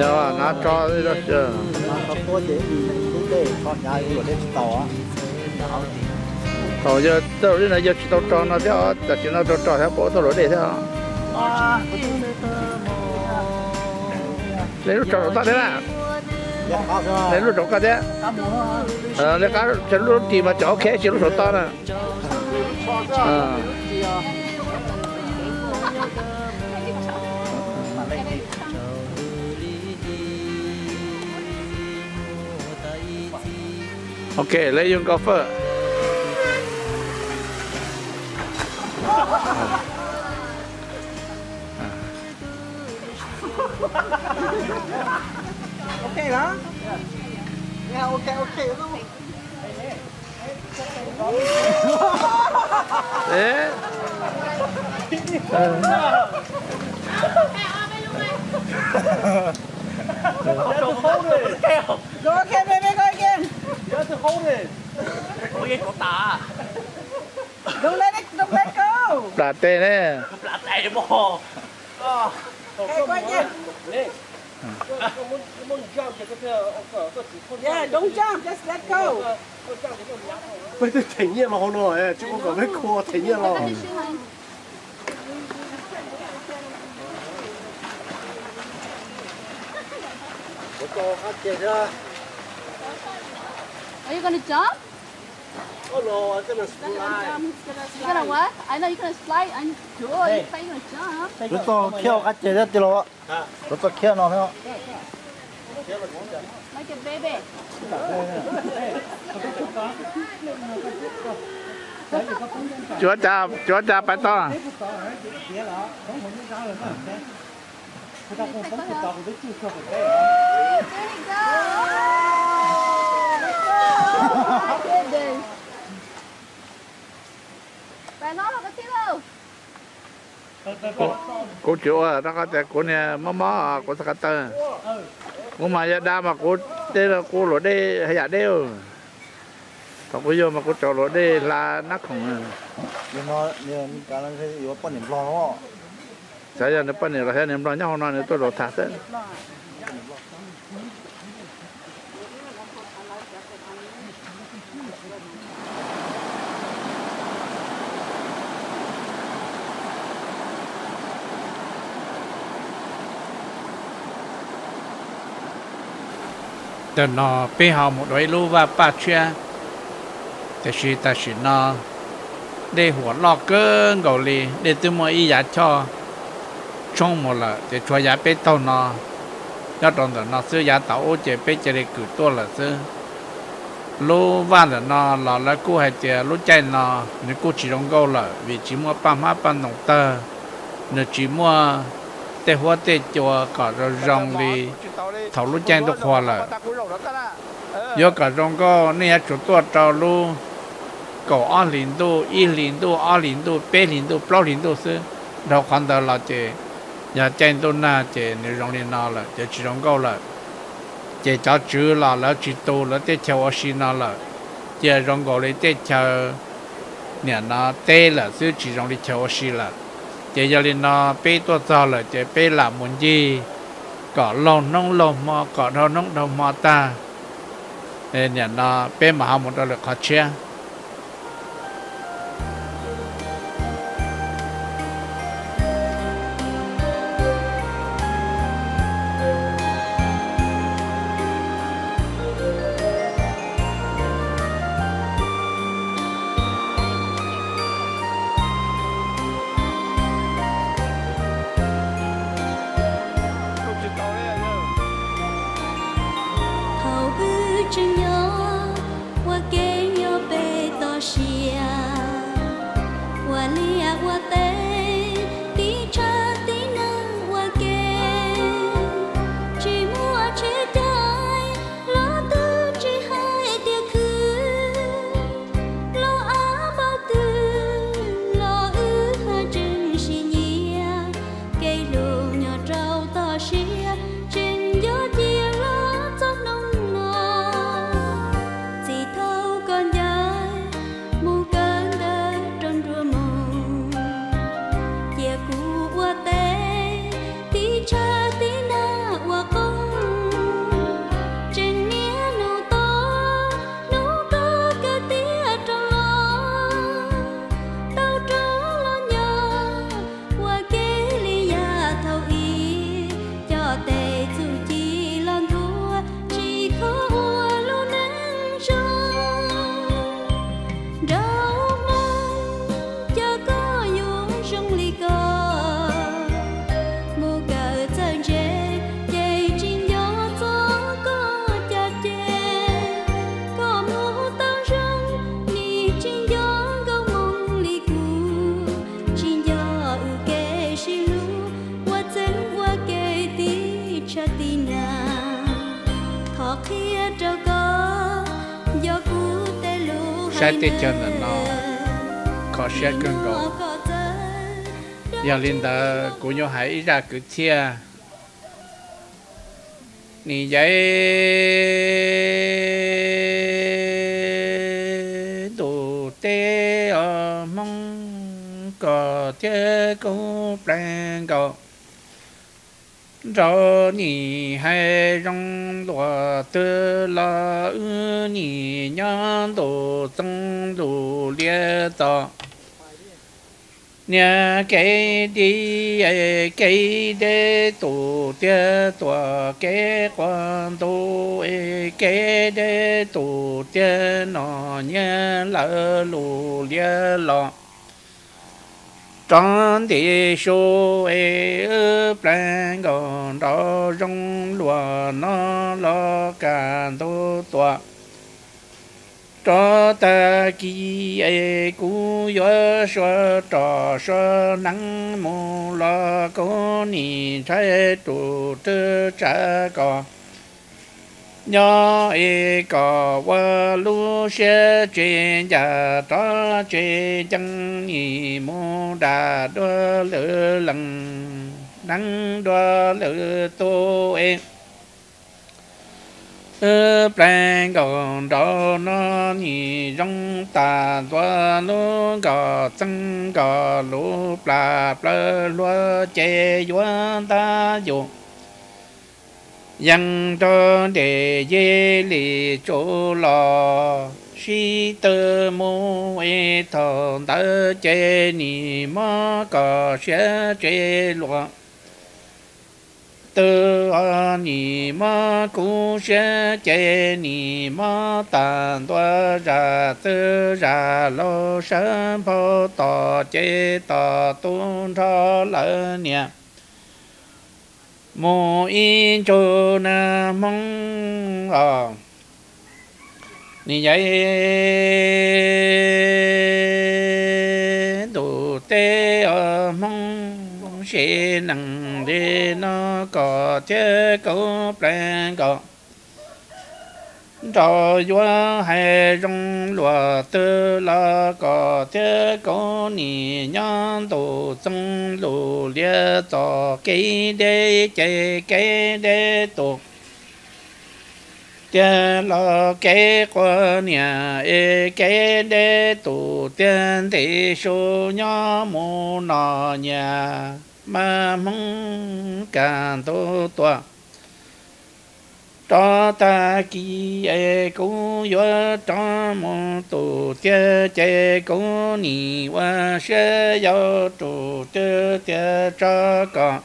Yog hnav tso, thaum yawg txawj li no yawg tsis tau tso no thiab, tam sim no tau tso thiab, puas tau luam dej thiab. Nej lub tso saum toj thiab na. Nej lub saum toj thiab. Nej qab lub ris mas cov ok, tsis lub saum toj na. Ok, let you go first. Ok hả? Yeah, ok, ok luôn. Ê. Go again, baby, go again. Don't let it, don't let go. Plam tes ne. Hey, go again. Yeah, don't jump, just let go. Peb twb them nyiaj los hauv no, tsis ua kom peb khuv them nyiaj los. Are you gonna jump? Oh no, I'm gonna slide. You're gonna what? I know you're gonna slide. I know. You're gonna jump. Yuav txog khiav qab ces thiab tij laug. Yuav txog khiav no thiab. Like a baby. Cuav cas, cuav cas pais tau. Kuv tsis ua rau qhov tias kuv niag mob mob kuv txhais ko taw. Kuv mas yog da mas kuv tej kuv luam dej haj yam deb. Thaum kuv yug mas kuv tsaus luam dej hla nab khoom. Yuav poj niam nplog no. Xav yog nws poj niam los xyov, nws nplog nyob hauv no nws tuaj zaum tham xwb. Tam no peb ho mus dua ib lub vaj paj tshiab, tiam sis tam sim no dej huam loj kawg nkaus li, dej twb muaj ib yav choj tshoob mus lawm, ces tshuav yav peb taug no nyob rau ntawm no xwb, yav tom ub ces peb cia li kwm tuaj lawm xwb. Lub vaj ntawm no los lawv kuj hais tias lub caij no nws kuj tsis zoo nkauj lawm vim tsis muaj paj hmab paj ntoos tawg, nws tsis muaj tej huab tej cua kom zoo zoo li thaum lub caij ntuj qhua lawm. Yuav kom zoo nkauj nej yuav tsum tuaj rau lub kaum ob hlis ntuj, ib hlis ntuj, ob hlis ntuj, peb hlis ntuj, plaub hlis ntuj xwb. Dhau qhov ntawd los ces yog caij ntuj nag ces nws zoo li no lawm ces tsis zoo nkauj lawm. Ces cov tswv los lawv tsis tu lawv tej chaw ua si no lawm, cia zoo nkaus li tej chaw niam no teb lawm xwb, tsis zoo li chaw ua si lawm. Ces yog li no peb tuaj txog lawm ces peb lam mus ncig kom laug hnub laug hmo, kom dhau hnub dhau hmo tag, niam no peb mam ho mus rau lwm qhov tshiab. Saib teb chaws ntawm no kho siab kawg nkaus. Yog li ntawd kuv yuav hais ib zaj kwv txhiaj. Nim yaiv ntuj teb os Hmoob, koj thiab kuv pleev nkaus, nrog nim hais zoo luag twg los wb nim nyob ntuj txoos lus liab txog. Niag kev dib kev deb tus tiag tuam kev quas ntuj es kev deb tus tiag no nyiaj lawv lus liab los. Rov ntim su es wb pleev nkaus nrog zoo luag no los kaj ntug tuaj. Rov tag kis es kuv yuav suav roj suav hneev mus los kuv nim ntshai tus twg tsav kom nyob es kom ua lub siab tsis ncaj rov tsis ncees nim mus dam dua lwm leej hneev dua lwm tus es wb pleev nkaus nraud no nim zoo tas ntua lub nkoj txeeg nkoj lus plas plaws hluas ces yuav ntab yus yees rau ntes yej li tsuv los sib tw mus es thaum ntawd ces nim mob koj siab tsis luag twg os, nim mob kuv siab ces nim mob tag ntua zaj txwv zaj laug sawv nphau tom ces tom tu nrho lawv niam mus ib ntsug na Hmoob os. Nim yaiv ntuj teb os Hmoob, sim neej li no koj thiab kuv pleev nkaus nraud yuav hais zoo luag twg los koj thiab kuv nim nyob ntuj txoos lus liab txog kev deb ces kev deb tus tiag los kev quas niam es kev deb tus tiag ntim su nyob mus no nyias mas Hmoob kaj ntug tuaj. Rov tag kis es kuv yuav rov mus tus tiag ces kuv nim ua siab yau rus twg tiag tso kom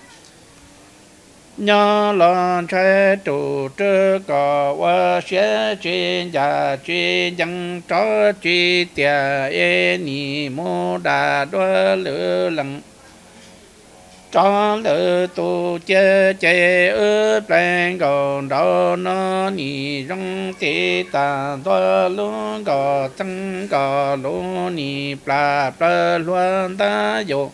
nyob los ntshai rus twg kom ua siab tsis ncaj tsis ncees rov tsis tiag es nim mus dam dua lwm leej rov lwm tus cia ces wb pleev nkaus nraud no nim zoo tiv tas ntua lub nkoj txeeg nkoj lus nim plas plaws hluas ntab yus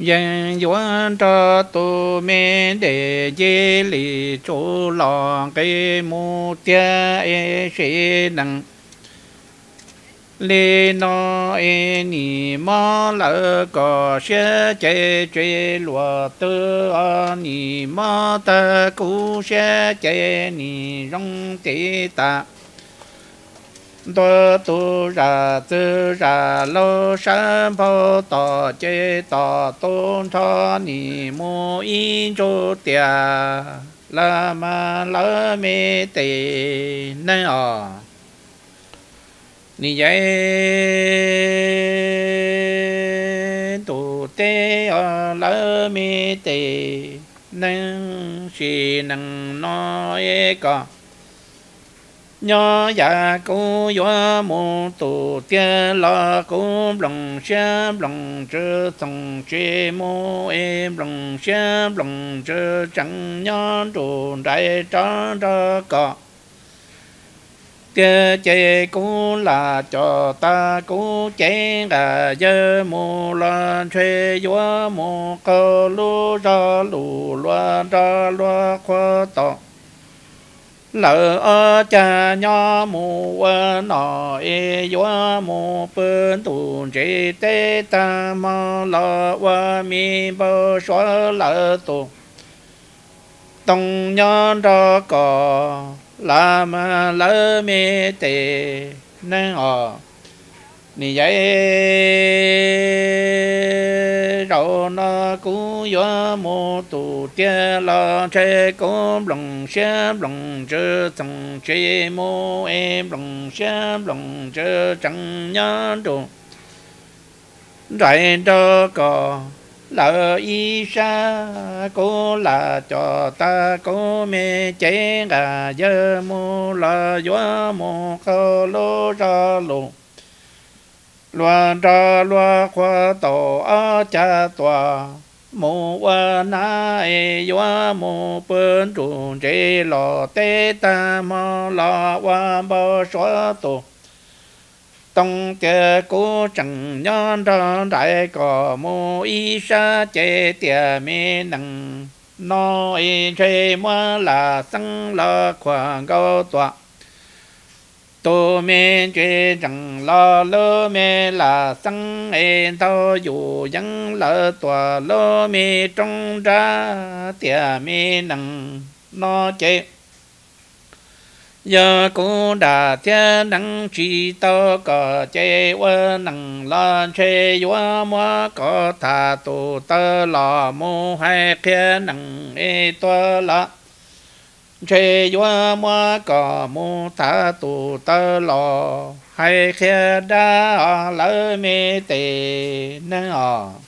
yees yuav nrog tus me ntes ncig li tsuv los nqis mus tiag es sim neej li no es nim mob lawv koj siab ces tsis luag twg os, nim mob tag kuv siab ces nim zoo tiv tas ntua tus zaj txwv zaj laug sawv nphau tom ces tom tu nrho nim mus ib ntsug tiag lawm mas lawv me tes neeg os. Nim yaiv ntuj teb os lawv me tes neeg, sim neej no es koj nyob yam kuv yuav mus tus tiag los kuv nplooj siab nplooj tswv txhoov tsis mus es nplooj siab nplooj tswv tseem nyob nruj nrais rov nrog koj tiag ces kuv lam coj tag kuv cev nqaij yawg mus los ntshe yuav mus qaug lub zog lus luag nrog luag qhuas tom Lawv ob cag nyob mus ua nom es yuav mus pw ntuj ntse teb tag hmo los ua mi npau suav lawv tus toog nyob nrog kom lam mag lawv me tes neeg os. Nim yaiv zaum no kuv yuav mus tus tiag los ntshe kuv nplooj siab nplooj ntsws txoom tsis mus es nplooj siab nplooj ntsws tseem nyob nruj nraim nrog kom lawv ib sab. Kuv lam coj tag kuv me cev nqaij yawg mus los yuav mus qaug lub zog lus luag nrog luag qhuav tau ob cag tuam mus ua nab es yuav mus pw nruj ntse los teb tag hmo los ua npau suav tus toog tias kuv tseem nyob nrog nraim kom mus ib sab ces tias me nees no es ntshe muab lam xeeb los khuam nkaus tuam tus me ntsis ntsees los lub me lam xeeb es ntau yus yeeb lawv tuam lub me roob nrab tias me nees no ces yog kuv nram thiab neeb tsis tau kom ces ua nees los ntshe yuav muab koj tham tus taw los mus hais qhia nees es tuag los ntshe yuav muab koj mus tham tus taw los hais qhia dab os lawv me tes neeg os.